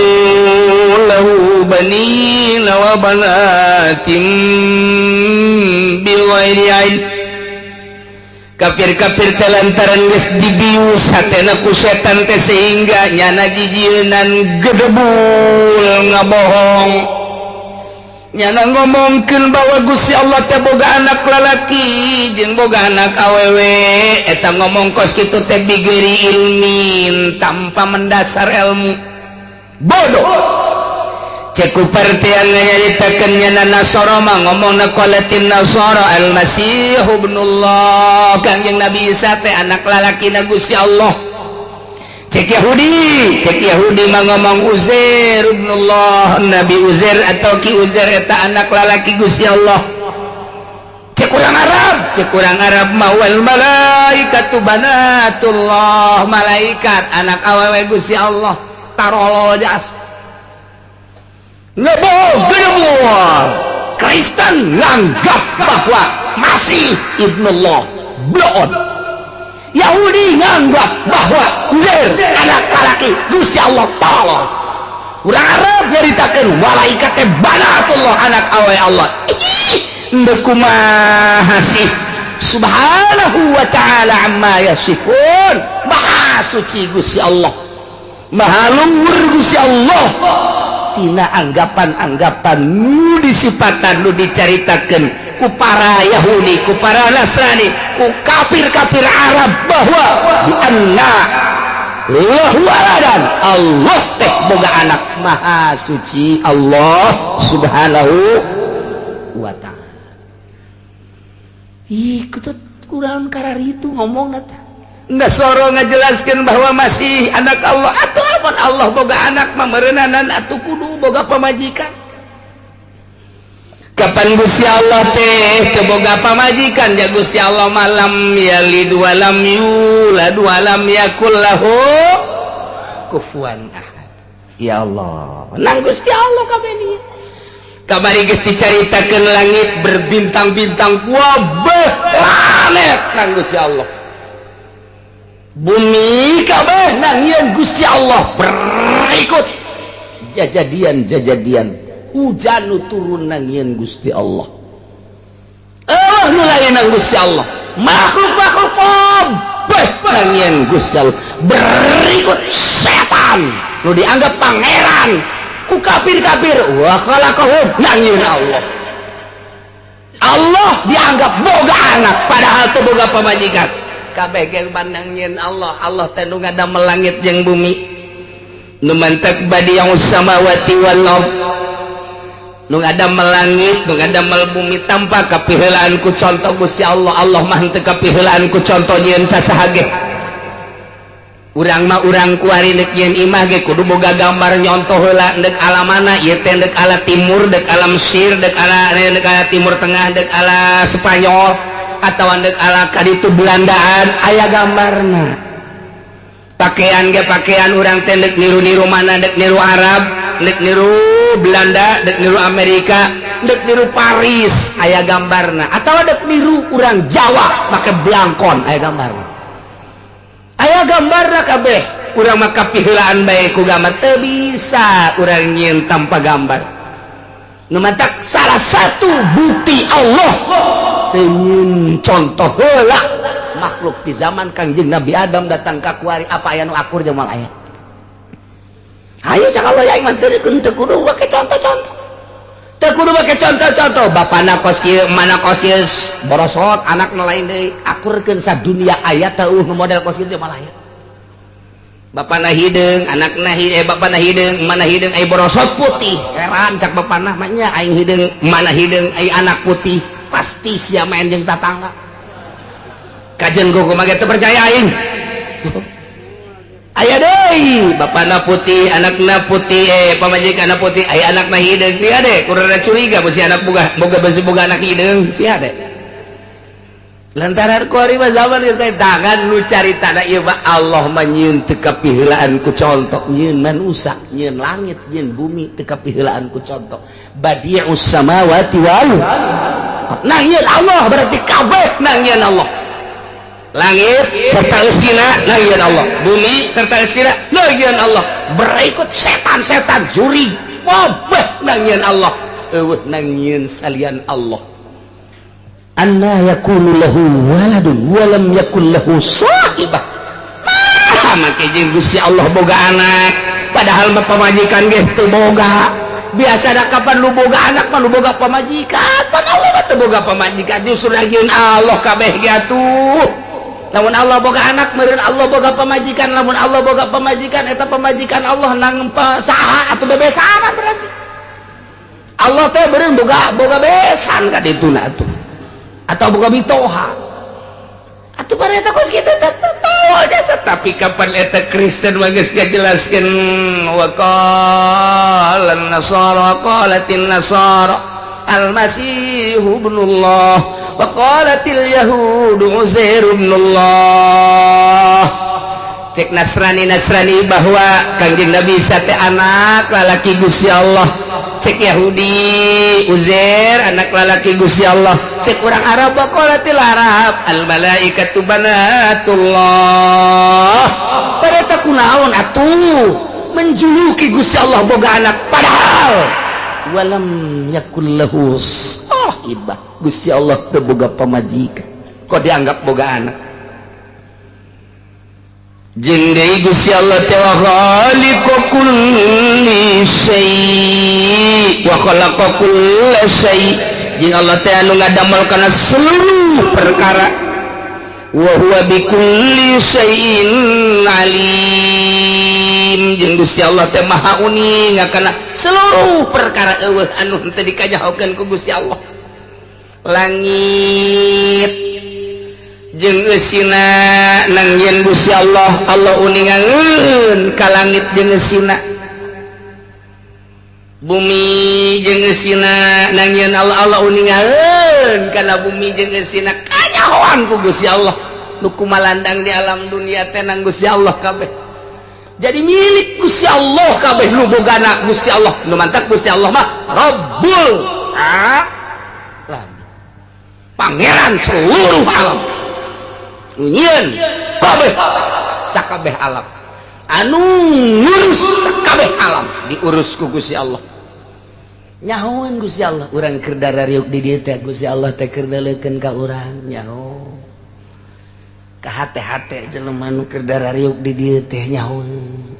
S3: lahu banina wa banatin bighairi ilm. Kafir-kafir teh lantaran geus dibius hatena ku setan teh sehingga nyana jijieunan gedebul ngabohong, nyana ngomongkeun bahwa Gusti Allah teh boga anak lalaki jeung boga anak awewe. Eta ngomong kos kitu teh bighairi ilmin, tanpa mendasar ilmu, bodoh. Cek ku partian nyaritakeun nyana Nasara mah ngomongna qalatin Nasara al-Masih ibnullah, Kangjeng Nabi Isa teh anak lalaki na Gusti Allah. Cek Yahudi, cek Yahudi mah ngomong Uzair ibnullah, Nabi Uzair atau Ki Uzair eta anak lalaki Gusti Allah. Cek urang Arab, cek urang Arab mah wal malaikatu banatullah, malaikat anak awewe Gusti Allah. Tarolo jas ngebohong gedebul. Kristen nganggap bahwa masih ibnullah bloon. Yahudi nganggap bahwa Uzair anak laki Gusti Allah, tolong. Urang Arab nyaritakeun malaikat teh banatullah, anak awe Allah. Ih, ndek kumaha sih? Subhanahu wa ta'ala amma yasifun, maha suci Gusti Allah, maha luhur Gusti Allah tina anggapan-anggapan nu disipatan, nu dicaritakeun ku para Yahudi, ku para Nasrani, ku kafir-kafir Arab bahwa bi anna lahu waladan, Allah teh boga anak. Maha suci Allah Subhanahu wa ta'ala. Ih, kutut kurang karar itu ngomong teh. Nasoro ngajelaskan bahwa masih anak Allah atau apa, Allah boga anak memerenanan atau kudu boga pamajikan. Kapan Gusti Allah teh teu boga pamajikan? Ya Gusti Allah malam yalid walam yulad walam yakul lahu kufuwan ahad. Ya Allah, nang Gusti Allah kabeh ni kamari geus dicaritakeun langit berbintang-bintang, wabeh planet nang Gusti Allah, bumi kabeh nangieun Gusti Allah. Berikut jajadian-jajadian hujan nu turun nangieun Gusti Allah, Allah nu lain nang Gusti Allah, makhluk-makhluk kabeh nangieun Gusti Allah. Berikut setan nu dianggap pangeran ku kafir-kafir, wa khalaqahum, nangieun Allah. Allah dianggap boga anak padahal teu boga pamajikan, kabeh ge nangieun Allah. Allah teh nu ngadamel langit jeung bumi, nu mantak badi'us samawati wal ard. Nu ngadamel langit, nu ngadamel bumi tanpa kapiheulaan ku contoh Gusti Allah. Allah mah henteu kapiheulaan ku contoh nyieun sasaha ge. Urang mah, urang kuari dek nyieun imah ge kudu boga gambar, nyontoh heula dek ala mana ieu teh, dek ala timur, dek ala Mesir, dek ala Timur Tengah, dek ala Spanyol atau dek ala kaditu Belandaan, aya gambarna. Pakaian ge, pakaian urang teh dek niru-niru mana, dek niru Arab, dek niru Belanda, dek niru Amerika, dek niru Paris, aya gambarna, atau dek niru urang Jawa make blangkon, aya gambarna, aya gambarna kabeh. Urang mah kapiheulaan bae ku gambar. Teu bisa urang nyieun tanpa gambar. Nu matak salah satu bukti Allah teu nyieun contoh heula makhluk di zaman Kangjeng Nabi Adam datang ka kuari, apa aya nu akur jeung moal aya? Ayo cak Allah, ya iman teu kudu make contoh-contoh, teu kudu make contoh-contoh. Bapana kos kieu, mana kos kieu, borosot anak nu lain deui, akurkeun sadunia aya teu nu model kos kieu? Moal aya. Bapana hideung, anakna hideung, bapana hideung, mana hideung, ai borosot putih. Heran cak bapana mah nya, aing hideung, mana hideung, ai anak putih, pasti sia main jeung tatangga. Kajen kumaha ge teu percaya aing. Aya deui, bapana putih, anakna putih, pamajikanna putih, aya anakna hideung. Sia deh kurang curiga besi anak boga boga besi boga anak hideung, sia deh. Lantaran kuari mah zaman geus tangan nu caritana ieu mah, Allah mah nyieun teu kapiheulaan ku contoh, nyieun manusa, nyieun langit, nyieun bumi teu kapiheulaan ku contoh. Badi'us samawati wal nah nyieun Allah, berarti kabeh nang nyieun Allah. Langit serta eusina nang Allah, bumi serta eusina nang Allah, berikut setan-setan juri kabeh nang Allah. Eueuh nang nyieun salian Allah. Anna yakunu lahu waladun walam yakul lahu sahibah. Nah, make jeung Gusti Allah boga anak, padahal mah pamajikan ge teu boga. Biasa da kapan lu boga anak mah lu boga pamajikan. Pan Allah mah teu boga pamajikan, justru lagi Allah kabeh ge atuh. Lamun Allah boga anak, meureun Allah boga pamajikan. Lamun Allah boga pamajikan, eta pamajikan Allah nang saha atau bebesanan? Berarti Allah teh meureun boga boga besan ka dituna atuh, atau boga mitoha atuh. Pada eta kos kitu teh jasa. Tapi kapan eta Kristen mah geus ngajelaskeun, wa qala nasara, qalatin nasara al-masih ibnullah wa qalatil yahud uzair ibnullah. Cek Nasrani Nasrani bahwa Kangjeng Nabi Isa teh anak lalaki Gusti Allah, cek Yahudi Uzair anak lalaki Gusti Allah, cek orang Arab qalatil Arab al malaikatu banatullah. Pada tak kunaon atuh menjuluki Gusti Allah boga anak, padahal walam yakul lahu sahibah, Gusti Allah teu boga pamajikan, kok dianggap boga anak? Jeung deui Gusti Allah teh wa khaliqu kulli syai' wa khalaqa kulla syai', jeung Allah teh anu ngadamel kana seluruh perkara. Wa huwa bikulli syai'in alim, jeung Gusti Allah teh maha uning kana seluruh perkara. Eueuh anu henteu dikanyahokeun ku Gusti Allah. Langit jeung eusina nang yen Gusti Allah, Allah uningangeun ka langit jeung eusina. Bumi jeung eusina nang yen Allah, Allah uningangeun kana bumi jeung eusina. Kanyahoan ku Gusti Allah. Nu kumalandang di alam dunia teh nang Gusti Allah kabeh, jadi milik Gusti Allah kabeh, nu bogana Gusti Allah. Nu mantak Gusti Allah mah Rabbul Alamin, pangeran seluruh alam, nu nyieun kabeh, sakabeh alam, anu ngurus sakabeh alam, diurus ku Gusti Allah. Nyahoan Gusti Allah. Urang keur darariuk di dieu teh, Gusti Allah teh keur neuleukeun ka urang, nyaho ka hate-hate jelema nu keur darariuk di dieu teh. Nyaho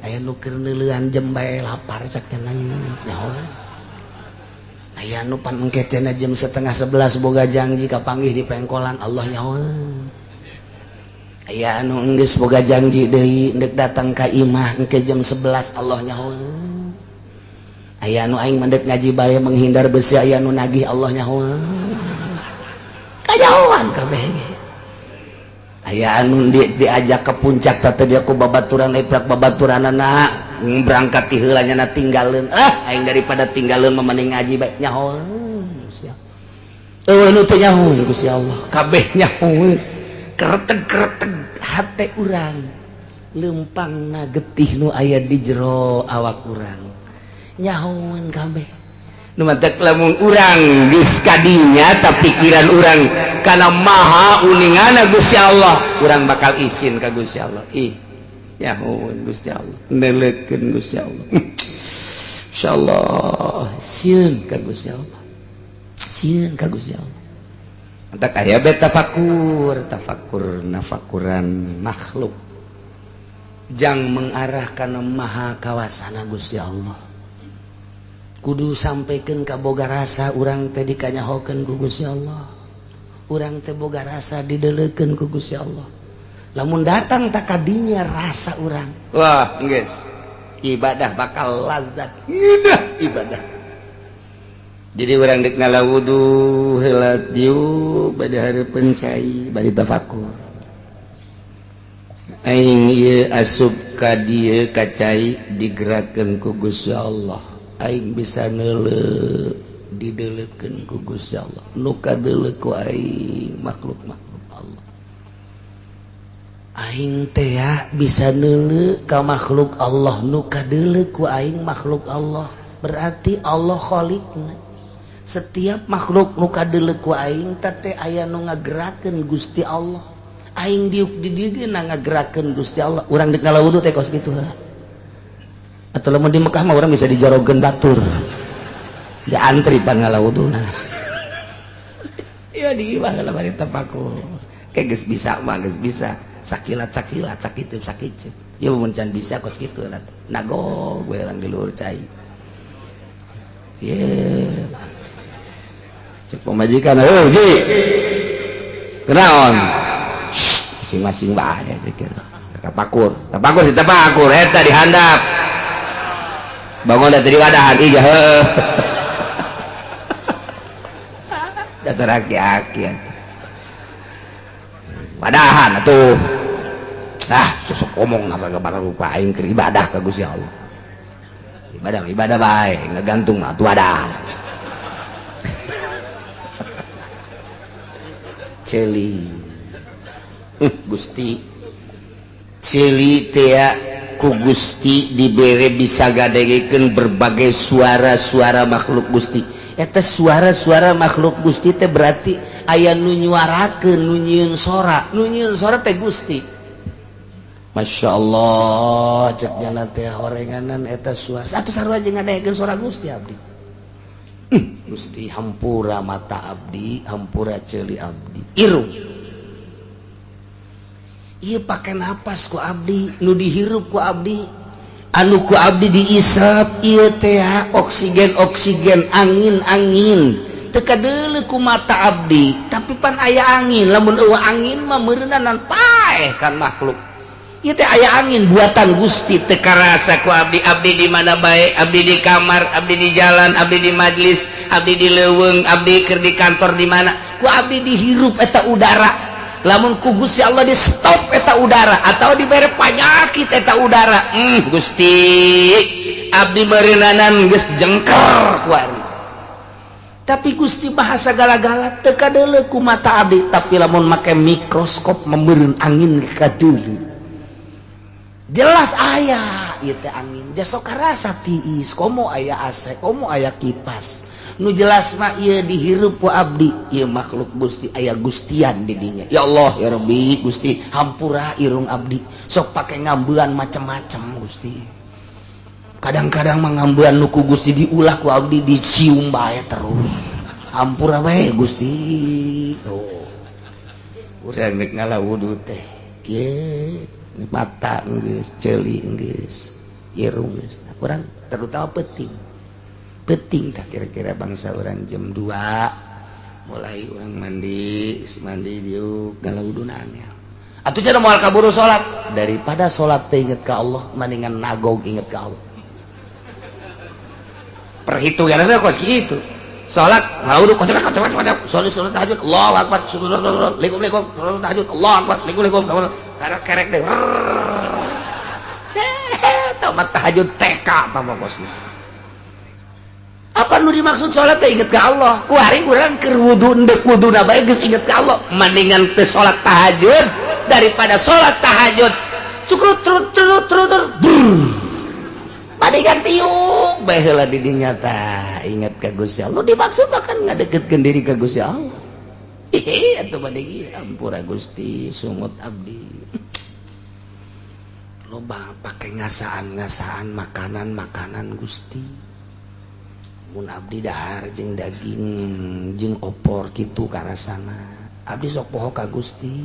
S3: aya nu keur neuleuan jembe, lapar cak nyaho. Aya nu pan engke cenah jam 10.30 boga janji kapanggih di pengkolan, Allah nyaho. Aya anu enggeus boga janji deui ndek datang ka imah engke jam 11, Allah nyaho. Aya nu aing mendek ngaji bae menghindar besi, aya nu nagih Allah nyahoan. Kajauhan kabeh ge. Aya anu diajak ke puncak teh dia ku babaturan eprak babaturanana berangkat ti heula nya tinggalin. Ah, aing daripada tinggalin mah mending ngaji bae nyahoan. Gusti Allah. Eueuh nu teu nyahoan Gusti Allah. Kabeh nyahoan. Kereteg-kereteg hate urang. Lempangna getih nu aya di jero awak urang. Nyahoan kabeh. Nu matak lamun urang geus kadinya ta pikiran urang kana maha uningana Gusti Allah, urang bakal isin ka Gusti Allah. Ih, nyahoan Gusti Allah. Neleukeun Gusti Allah. Insyaallah sieun ka Gusti Allah. Sieun ka Gusti Allah. Matak aya be tafakur, tafakur nafakuran makhluk. Jang mengarah kana maha kawasana Gusti Allah. Kudu sampaikan ka boga rasa urang teh dikanyahokeun ku Gusti Allah. Urang teh boga rasa dideleukeun ku Gusti Allah. Lamun datang tak kadinya rasa urang. Wah, geus. Ibadah bakal lazat. Ngeunah ibadah. Jadi urang dek ngala wudu heula diuk bade hareupeun cai bari tafakur. Aing ieu asup ka dieu ka cai digerakkeun ku Gusti Allah. Aing bisa neuleu dideleukeun ku Gusti Allah. Nu kadeuleu ku aing makhluk-makhluk Allah. Aing teh bisa neuleu ka makhluk Allah, nu kadeuleu ku aing makhluk Allah. Berarti Allah khaliqna. Setiap makhluk nu kadeuleu ku aing teh aya nu ngagerakeun Gusti Allah. Aing diuk di dieu ge ngagerakeun Gusti Allah. Urang dek ngala wudu teh kos kitu heula. Atau lamun di Mekah mah urang bisa dijorogeun batur. Diantri pan ngala wuduna. Iya di imah lah bari tafakur. Kayak geus bisa mah geus bisa. Sakilat-sakilat, sakitu sakitu. Ya mun can bisa kos kitu lah. Nagog we urang di luhur cai. Ye. Cek pamajikan, "Heuh, Ji." Kenaon? Masing-masing bae cek kitu. Tapakur, tapakur si tapakur eta dihandap. Bangun da teu diwadahan ih heuh. Dasar aki-aki atuh. Wadahan atuh. Ah, susuk omong nasa sagala rupa aing keur ibadah ka Gusti Allah. Ibadah ibadah bae, ngagantung mah atuh wadah. Ceuli. Gusti. Ceuli teh ku Gusti dibere bisa gadegekeun berbagai suara-suara makhluk Gusti. Eta suara-suara makhluk Gusti teh berarti aya nu nyuarakeun, nu nyieun sora, nu nyieun sora teh Gusti. Masya Allah, cek jana teh horenganan eta suara. Satu sarua jeung ngadengekeun suara Gusti abdi. Gusti hampura mata abdi, hampura ceuli abdi. Irung. Ieu pake napas ku abdi, nu dihirup ku abdi, anu ku abdi diisap ieu teh oksigen oksigen, angin angin. Teu kadeuleu ku mata abdi, tapi pan aya angin, lamun eueuh angin mah meureunanan paeh kan makhluk. Ieu teh aya angin buatan Gusti teu karasa ku abdi, abdi di mana bae, abdi di kamar, abdi di jalan, abdi di majlis, abdi di leuweung, abdi keur di kantor di mana, ku abdi dihirup eta udara. Lamun ku Gusti Allah di stop eta udara atau dibere panyakit eta udara, Gusti abdi meureunnanan geus jengker kuari. Tapi Gusti bahasa gala-gala teu kadeuleu ku mata abdi, tapi lamun make mikroskop meureun angin kadeuleu. Jelas aya ieu teh angin, jasok karasa tiis, komo aya AC, komo aya kipas. Nu jelas mah ieu dihirup ku abdi, ieu makhluk Gusti aya gustian di dinya. Ya Allah ya Rabbi Gusti hampura irung abdi, sok pake ngambean macam-macam Gusti. Kadang-kadang mah ngambean nu ku Gusti diulah ku abdi dicium bae terus. Hampura bae Gusti. Tuh. Urang rek ngala wudu teh kieu mata geus, ceuli geus, irung geus. Urang terutama peuting. Penting tak kira-kira bangsa orang jam 2 mulai orang mandi, mandi diuk ngala wuduna angel. Atuh cenah moal kaburu salat, daripada salat teh inget ka Allah mendingan nagog inget ka Allah. Perhitunganna kos kitu. Salat ngawudu kocok kocok kocok, salat salat tahajud, Allahu akbar, likum likum, salat tahajud, Allahu akbar, likum likum, karek kerek deh. Tomat tahajud TK tama kos gitu. Apa nu dimaksud salat teh inget ke Allah? Kuari urang keur wudu, endek wuduna bae geus inget ka Allah. Mendingan teu salat tahajud daripada salat tahajud cukrut trut trut trut trut. Mendingan tiuk bae heula di dinya tah inget ka Gusti Allah. Dimaksud bahkan ngadeketkeun diri ka Gusti Allah. Hehe, atuh bade ampura Gusti, sungut abdi. Loba pake ngasaan-ngasaan makanan-makanan Gusti. Mun abdi dahar jeung daging jeung opor kitu karasana. Abdi sok poho ka Gusti.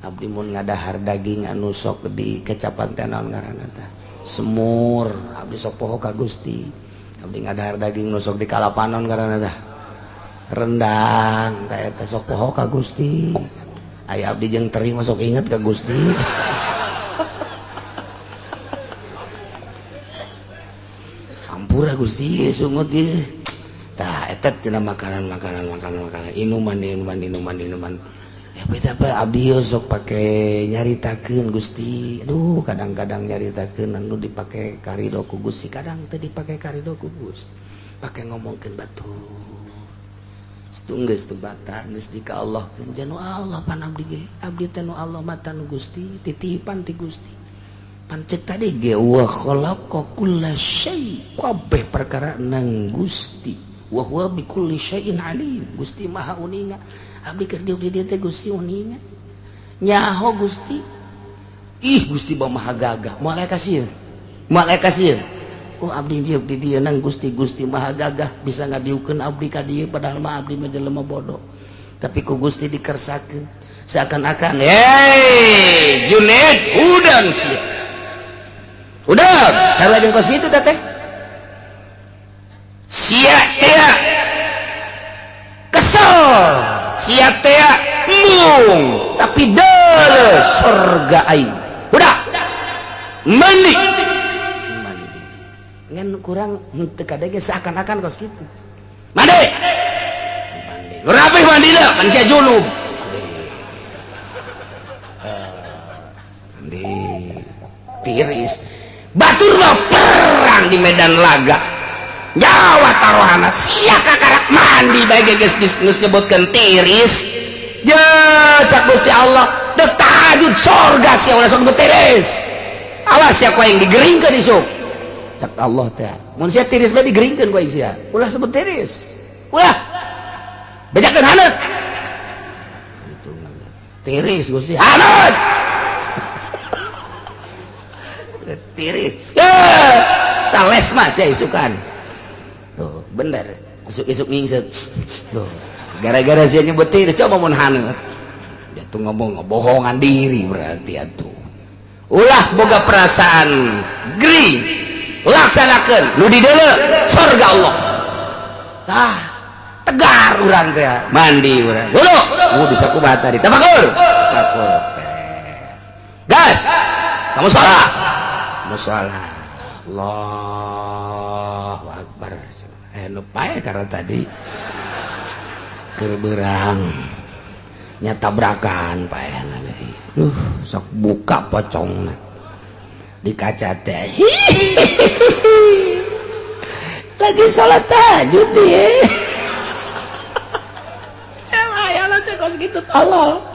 S3: Abdi mun ngadahar daging anu sok di kecapan teh naon ngaranna tah? Semur. Abdi sok poho ka Gusti. Abdi ngadahar daging nu sok di kalapanon ngaranna tah? Rendang. Tah eta sok poho ka Gusti. Aya abdi jeung teri mah sok inget ka Gusti. Ampura Gusti sungut ieu. Tah eta tina makanan makanan makanan makanan inuman inuman inuman inuman. Ya beda apa abdi sok pake nyaritakeun Gusti. Aduh, kadang-kadang nyaritakeun anu dipake karido ku Gusti, kadang teu dipake karido ku Gusti. Pake ngomongkeun batur. Geus teu bata geus di ka Allah keun janu Allah pan abdi ge. Abdi teh nu Allah mata nu Gusti, titipan ti Gusti. Pan cek tadi ge wa khalaqa kulla syai, kabeh perkara nang Gusti. Wa huwa bi kulli syai'in alim. Gusti Maha uninga. Abdi keur diuk di dieu teh Gusti uninga. Nyaho Gusti. Ih Gusti maha gagah. Moal aya kasieun. Moal aya kasieun. Oh abdi diuk di dieu nang Gusti, Gusti maha gagah bisa ngadiukeun abdi ka dieu padahal mah abdi mah jelema bodoh. Tapi ku Gusti dikersakeun seakan-akan, "Hei, Junaid, udang sia." Udang, sarua jeung kos kitu teh teh. Sia teh kesel, sia teh embung, tapi deuleu surga aing. Udah. Mandi. Mandi. Ngan kurang henteu kadege seakan-akan kos kitu. Mandi. Mandi. Nu rapih mandina, pan sia junub. Mandi. Tiris. Batur mah perang di medan laga. Nyawa taruhana sia kakarak mandi bae geus geus nyebutkeun tiris. Je cak Gusti Allah, dek tahajud sorga sia ulah sok tiris. Awas sia ku aing digeringkeun isuk. Cak Allah teh. Mun sia tiris bae digeringkeun ku aing sia. Ulah sebut tiris. Ulah. Bejakeun haneut. Gitu tiris Gusti haneut. Tiris. Ya, sales mas ya isukan. Tuh, bener. Isuk-isuk ngingsek. Tuh, gara-gara sia nyebut tiris coba mun haneut. Dia tuh ngomong ngebohongan diri berarti atuh. Ulah boga perasaan gering. Laksanakeun nu di deuleu surga Allah. Tah, tegar urang teh mandi urang. Wudu, wudu sakumaha tadi. Tafakur. Tafakur. Gas. Kamu salat. Musola. Allahu akbar. Nu pae karena tadi keur beurang nya tabrakan paehna deui. Sok buka pocongna di kaca teh. Lagi salat tahajud dia. Ya aya teh kos kitu tolol.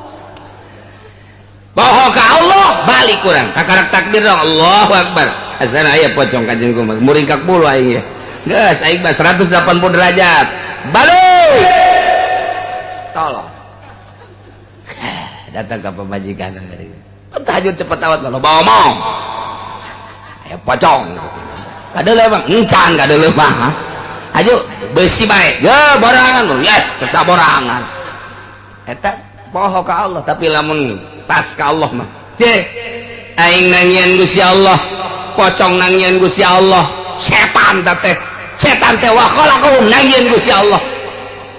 S3: Bohong ka Allah balik kurang kakarak takbir dong Allahu akbar. Asana aya pocong kanjeng kumaha muringkak bulu aing ya. Geus aing mah 180 derajat. Balik. Tolong. Datang ke pemajikan dari. Tahajud cepet awat lo bawa omong. Aya pocong. Kadeuleu mah encan kadeuleu mah. Ayo besi bae. Ya borangan lu. Ya cek saborangan. Eta poho ka Allah tapi lamun pas ka Allah mah. Ceh aing nangieun Gusti Allah, pocong nangieun Gusti Allah, setan teh setan teh wa khalaqahum nangieun Gusti Allah.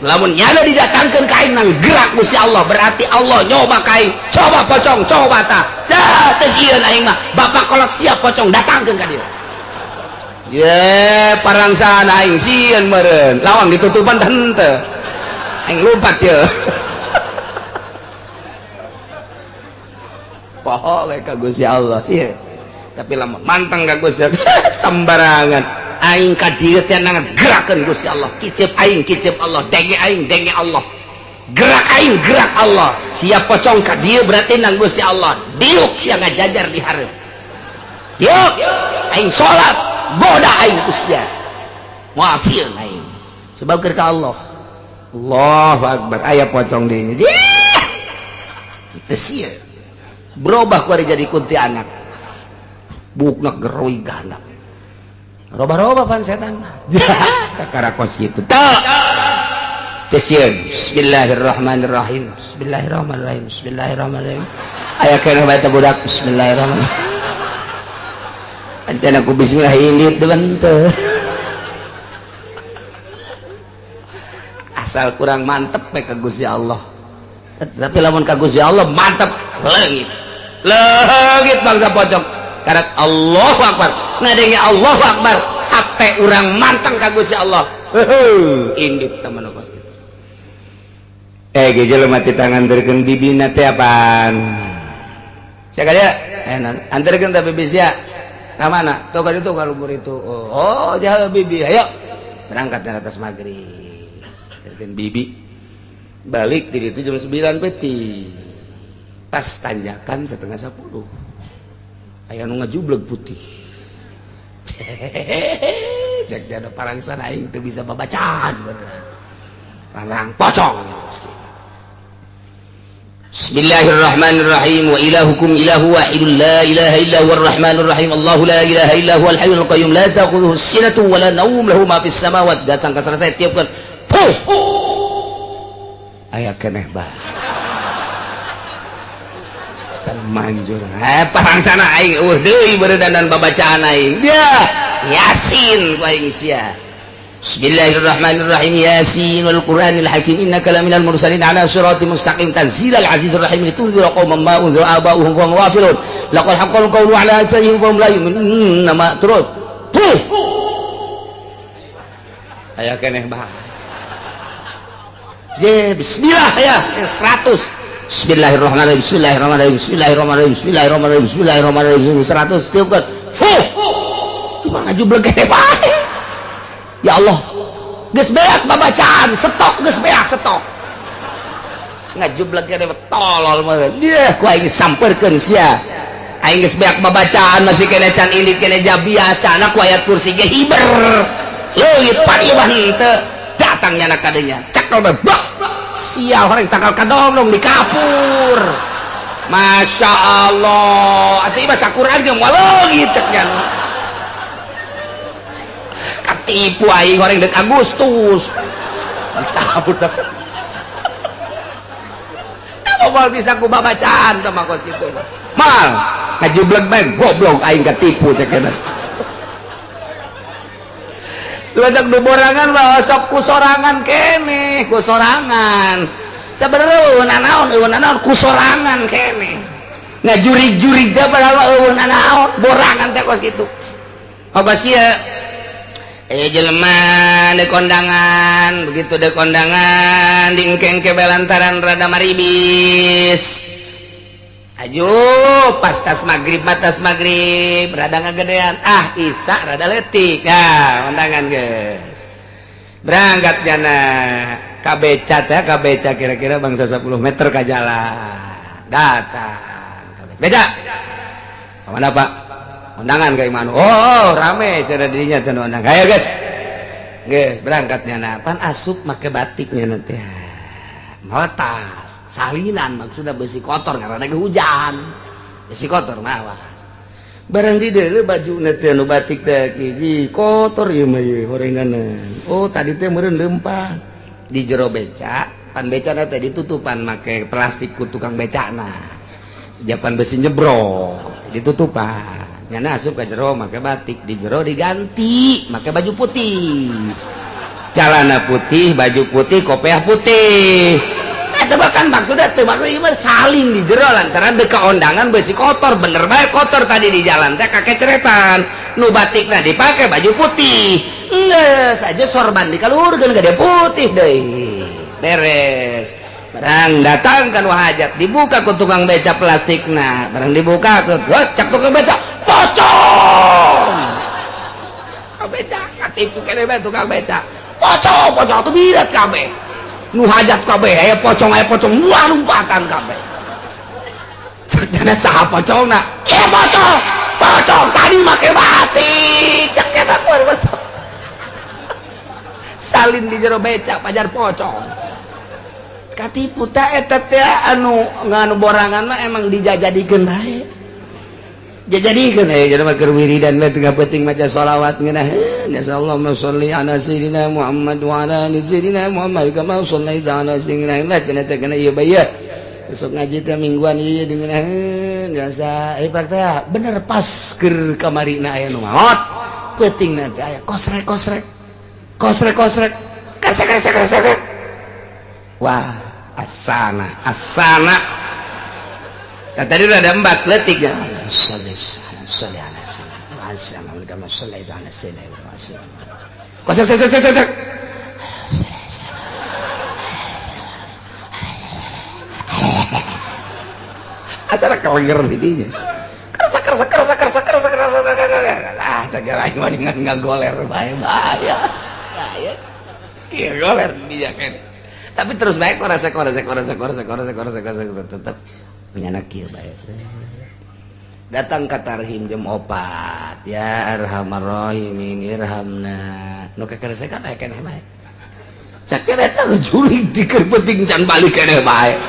S3: Lamun nyana didatangkeun ka aing nang gerak Gusti Allah, berarti Allah nyoba ka aing. Coba pocong, coba tah. Dah teu sieun aing mah. Bapak kolot siap pocong datangkeun ka dieu. Ye, parangsana aing sieun meureun. Lawang ditutupan teh henteu. Aing lompat ye. Poho we ka Gusti Allah sieun. Tapi lamun manteng ka Gusti Allah sembarangan. Aing ka dieu teh ngagerakeun Gusti Allah. Kicep aing kicep Allah, denge aing denge Allah. Gerak aing gerak Allah. Siap pocong ka dieu berarti nang Gusti Allah. Diuk sia ngajajar di hareup. Diuk aing salat goda aing usia moal sieun aing sebab keur ka Allah. Allahu akbar, aya pocong deui teu sieun berubah ku ari jadi kuntilanak bukna geroi gandap roba-roba pan setan kakara kos kitu teu teu sieun. Bismillahirrahmanirrahim, bismillahirrahmanirrahim, bismillahirrahmanirrahim. Aya keneh bae teh budak. Bismillahirrahmanirrahim. Ancana ku bismillah indit teu. Asal kurang mantep we ka Gusti Allah. Tapi lamun ka Gusti Allah mantep leungit. Leungit bangsa pocong. Karak Allahu Akbar. Ngadenge Allahu Akbar, hate urang manteng ka Gusti Allah. Heuh, indit teman kos kitu. Ge jelema ti tangan anterkeun bibina teh apaan? Sia ka dieu? Anterkeun teh bibi sia. Ka mana? Tuh ka ditu ka luhur itu. Oh, jauh bibi. Ayo. Berangkat ke atas maghrib. Anterkeun bibi. Balik di ditu jam 9 peti. Pas tanjakan 9:30. Aya nu ngajubleg putih. Cek dia ada parangsan aing teu bisa babacaan bener. Parang pocong. Bismillahirrahmanirrahim. Wa ilahukum ilahu wahidun la ilaha illa huwar rahmanir rahim. Allahu la ilaha illa huwal hayyul qayyum la ta'khudhuhu sinatun wa la nawm lahu ma fis samawati. Datang ka selesai tiupkeun. Fuh. Aya keneh bae. Can manjur. Parangsana aing eueuh deui beuredanan babacaan aing. Dia Yasin ku aing sia. Bismillahirrahmanirrahim. Yasin wal Qur'anil Hakim innaka laminal mursalin ala siratim mustaqim tanzilal azizir rahim litunzira qauman ma unzira aba'uhum fa hum ghafilun laqad haqqal qawlu ala aktsarihim fa hum la yu'minun. Nama terus. Fuh. Aya keneh bae. Je bismillah ya 100. Bismillahirrahmanirrahim. Bismillahirrahmanirrahim. Bismillahirrahmanirrahim. Bismillahirrahmanirrahim. Bismillahirrahmanirrahim. 100 tiupkeun. Fuh. Cuma ngajubleg keneh bae. Ya Allah, geus beak babacaan, stok geus beak stok. Ngajubleg keneh tolol mah. Dia ku aing sampeurkeun sia. Aing geus beak babacaan masih keneh can indit keneh ja biasana ku ayat kursi ge hiber. Leuit pan ieu mah henteu. Datang nyana kadenya. Cekel bae bak. Sial horeng tangkal kadongdong di kapur. Masya Allah. Atuh ieu mah sakuran ge moal leungit cek nya. Katipu aing horeng dek Agustus. Dikabur dah. Kamu mau bisa ku babacaan sama kos gitu. Mal, ngajubleg bae goblok aing katipu cek eta. Ledak du borangan mah sok ku sorangan keneh, ku sorangan. Sabenerna eueuh nanaon, eueuh nanaon ku sorangan keneh. Ngajurig-jurig teh padahal eueuh nanaon, borangan teh kos kitu. Oh kos kieu. Jelema de kondangan, begitu de kondangan diengke-engke belantaran rada maribis. Ayo pas tas maghrib, tas maghrib rada ngagedean. Ah, isa rada letik. Nah, kondangan guys. Berangkat jana ka beca teh, ka beca kira-kira bangsa 10 meter ka jalan. Datang ka beca. Ka mana, Pak? Undangan ka imah. Oh, rame cenah dirinya teh undangan. Ayo guys. Geus berangkatnya nah, pan asup make batiknya nanti. Mawa tas, salinan maksudnya besi kotor karena lagi hujan. Besi kotor mawas. Barang di deuleu baju teh anu batik teh hiji kotor ieu mah ieu horenganan. Oh, tadi teh meureun leumpang di jero beca, pan becana teh ditutupan make plastik ku tukang becana. Japan besi nyebrok ditutupan. Nyana asup ke jero make batik, di jero diganti make baju putih. Celana putih, baju putih, kopiah putih. Eta bahkan maksudnya teu maksud saling di jero lantaran deka ondangan besi kotor, bener bae kotor tadi di jalan teh kakek ceretan. Nu batikna dipake baju putih. Geus aja sorban dikaluhurkeun gede putih deui. Beres. Barang datang kan hajat, dibuka ku tukang beca plastikna. Barang dibuka ke, cak tukang beca, pocong. Tukang beca katipu keneh bae tukang beca. Pocong, pocong tuh birat kabeh. Nu hajat kabeh aya pocong, aya pocong, wah lompatan kabeh. Cek dana saha pocongna? Ieu pocong. Pocong tadi make batik. Cek eta keluar pocong. Salin di jero beca pajar pocong. Katipu ta eta teh anu nganu borangan mah emang dijajadikeun bae. Jajadikeun jadi mah keur wiridan we tengah peuting maca sholawat ngeunah. Nasallahu sholli ala sayyidina Muhammad wa ala ali sayyidina Muhammad kama shallaita ala sayyidina Allah cenah cenah ieu bae. Besok ngaji teh mingguan ieu dengan biasa eh pak teh bener pas keur kamarina aya nu maot. Peutingna teh aya kosrek kosrek. Kosrek kosrek. Kresek kresek kresek. Wah, asana asana. Nah, tadi udah ada empat letik ya. Sholli sholli ala sayyidina kama shallaita ala sayyidina. Kosrek kosrek kosrek kosrek. Asal kelenger di dinya. Kerasa kerasa kerasa kerasa kerasa kerasa kerasa. Ah, cagara aing mah dengan ngagoler bae bahaya. Bahaya. Iya goler dia kan. Tapi terus baik korasa korasa korasa korasa korasa korasa korasa tetap menyanak kieu bae. Datang ke tarhim jam 4 ya arhamar rahimin irhamna. Nu kekeresekan aya keneh bae. Sakieu eta jurig dikeur penting can balik keneh bae.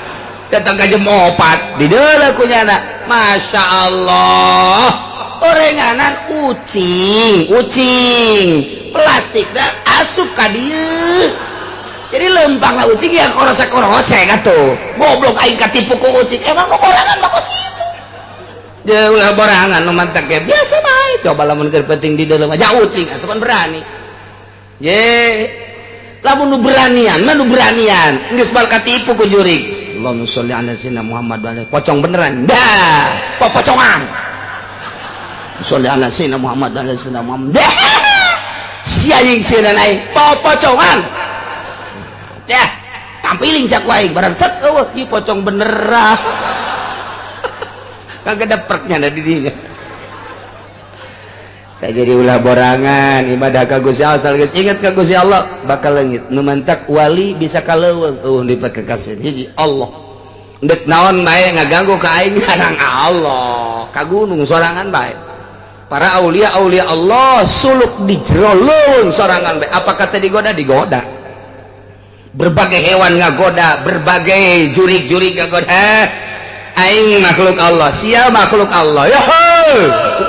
S3: Datang ke jam 4 di deuleu ku nyana. Masya Allah. Orenganan ucing, ucing. Plastik dan asup ka dieu. Jadi lempang lah ucing ya korose-korose atuh. Goblok aing katipu ku ucing. Emang nu borangan mah kos kitu. Dia ulah borangan nu mantak ge biasa bae. Coba lamun keur penting di dalam aja ucing atuh kan berani. Ye. Lamun nu beranian mah nu beranian. Geus bal katipu ku jurig. Allahumma sholli ala sayyidina Muhammad wa ala pocong beneran. Dah, popocongan. Sholli ala sayyidina Muhammad wa ala sayyidina Muhammad. Dah. Si anjing sieun aing popocongan. Dah, tampiling sia ku aing barang set eueuh ieu pocong beneran. Kagak ada perknya da di dinya. Tak jadi ulah borangan ibadah ka Gusti Allah asal geus inget ka Gusti Allah bakal leungit. Nu mantak wali bisa kaleuweung eueuh dipake kasih hiji Allah. Ndek naon bae ngaganggu ka aing harang Allah ka gunung sorangan bae. Para aulia aulia Allah suluk di jero leuweung sorangan bae. Apakah teh digoda? Digoda. Berbagai hewan ngagoda, berbagai jurig-jurig ngagoda. Aing makhluk Allah, sia makhluk Allah. Ya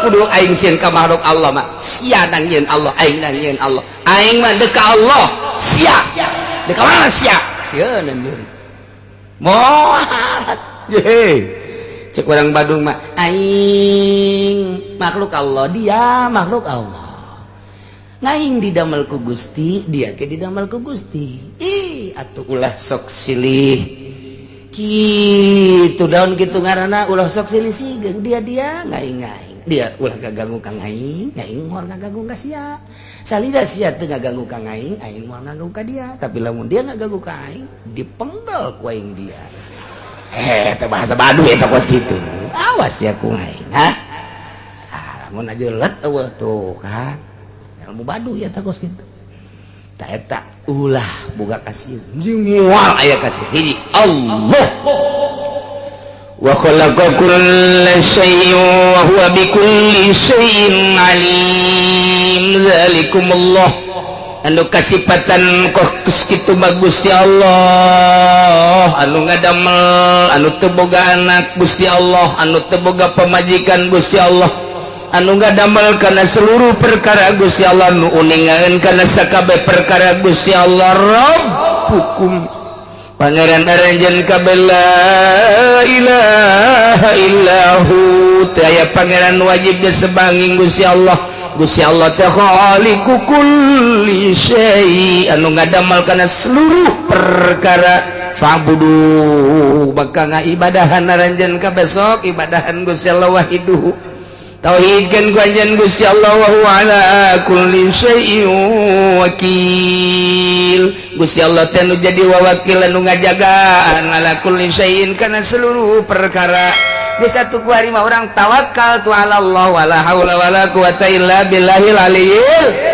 S3: kudu aing sieun ka makhluk Allah mah. Sia nang nyieun Allah, aing nang nyieun Allah. Aing mah deuk ka Allah, sia. Deuk ka mana sia? Sieun jurig. Moal. Ye. Cek orang Badung mah, aing makhluk Allah, dia makhluk Allah. Ngaing didamel ku Gusti, dia ke didamel ku Gusti. Ih, atuh ulah sok silih. Kitu daun kitu ngaranna ulah sok silih sigeung dia dia ngaing ngaing. Dia ulah gaganggu ka ngaing, ngaing moal ngaganggu ka sia. Salida sia teu ngaganggu ka ngaing, aing moal ngaganggu ka dia. Tapi lamun dia ngaganggu ka aing, dipenggal ku aing dia. Eh, teh bahasa Baduy eta kos kitu. Awas ya ku aing, ha? Tah, lamun aja let eueuh tuh kan. Ilmu Baduy eta kos kitu. Tah eta ulah boga kasih. Jeung moal aya kasih. Hiji Allah. Wa khalaqa kulla syai'in wa huwa bikulli syai'in alim. Zalikumullah. Anu kasipatan kos kitu mah Gusti Allah, anu ngadamel, anu teu boga anak Gusti Allah, anu teu boga pamajikan Gusti Allah, anu ngadamel kana seluruh perkara Gusti Allah, nu uningaeun kana sakabeh perkara Gusti Allah. Rabbukum pangeran aranjeun kabeh la ilaha illahu, teu aya pangeran wajib disebanging Gusti Allah. Gusti Allah teh khaliqu kulli syai, anu ngadamel kana seluruh perkara. Fa'budu, maka ngaibadahan aranjeun kabeh sok ibadahan Gusti Allah wahiduhu. Tauhidkeun ku anjeun Gusti Allah, wa huwa ala kulli syai'in wakil. Gusti Allah teh nu jadi wawakil, anu ngajagaan, ala kulli syai'in, kana seluruh perkara. Di satu kuari mah urang tawakal tu ala Allah, wala haula wala quwata illa billahil aliyil.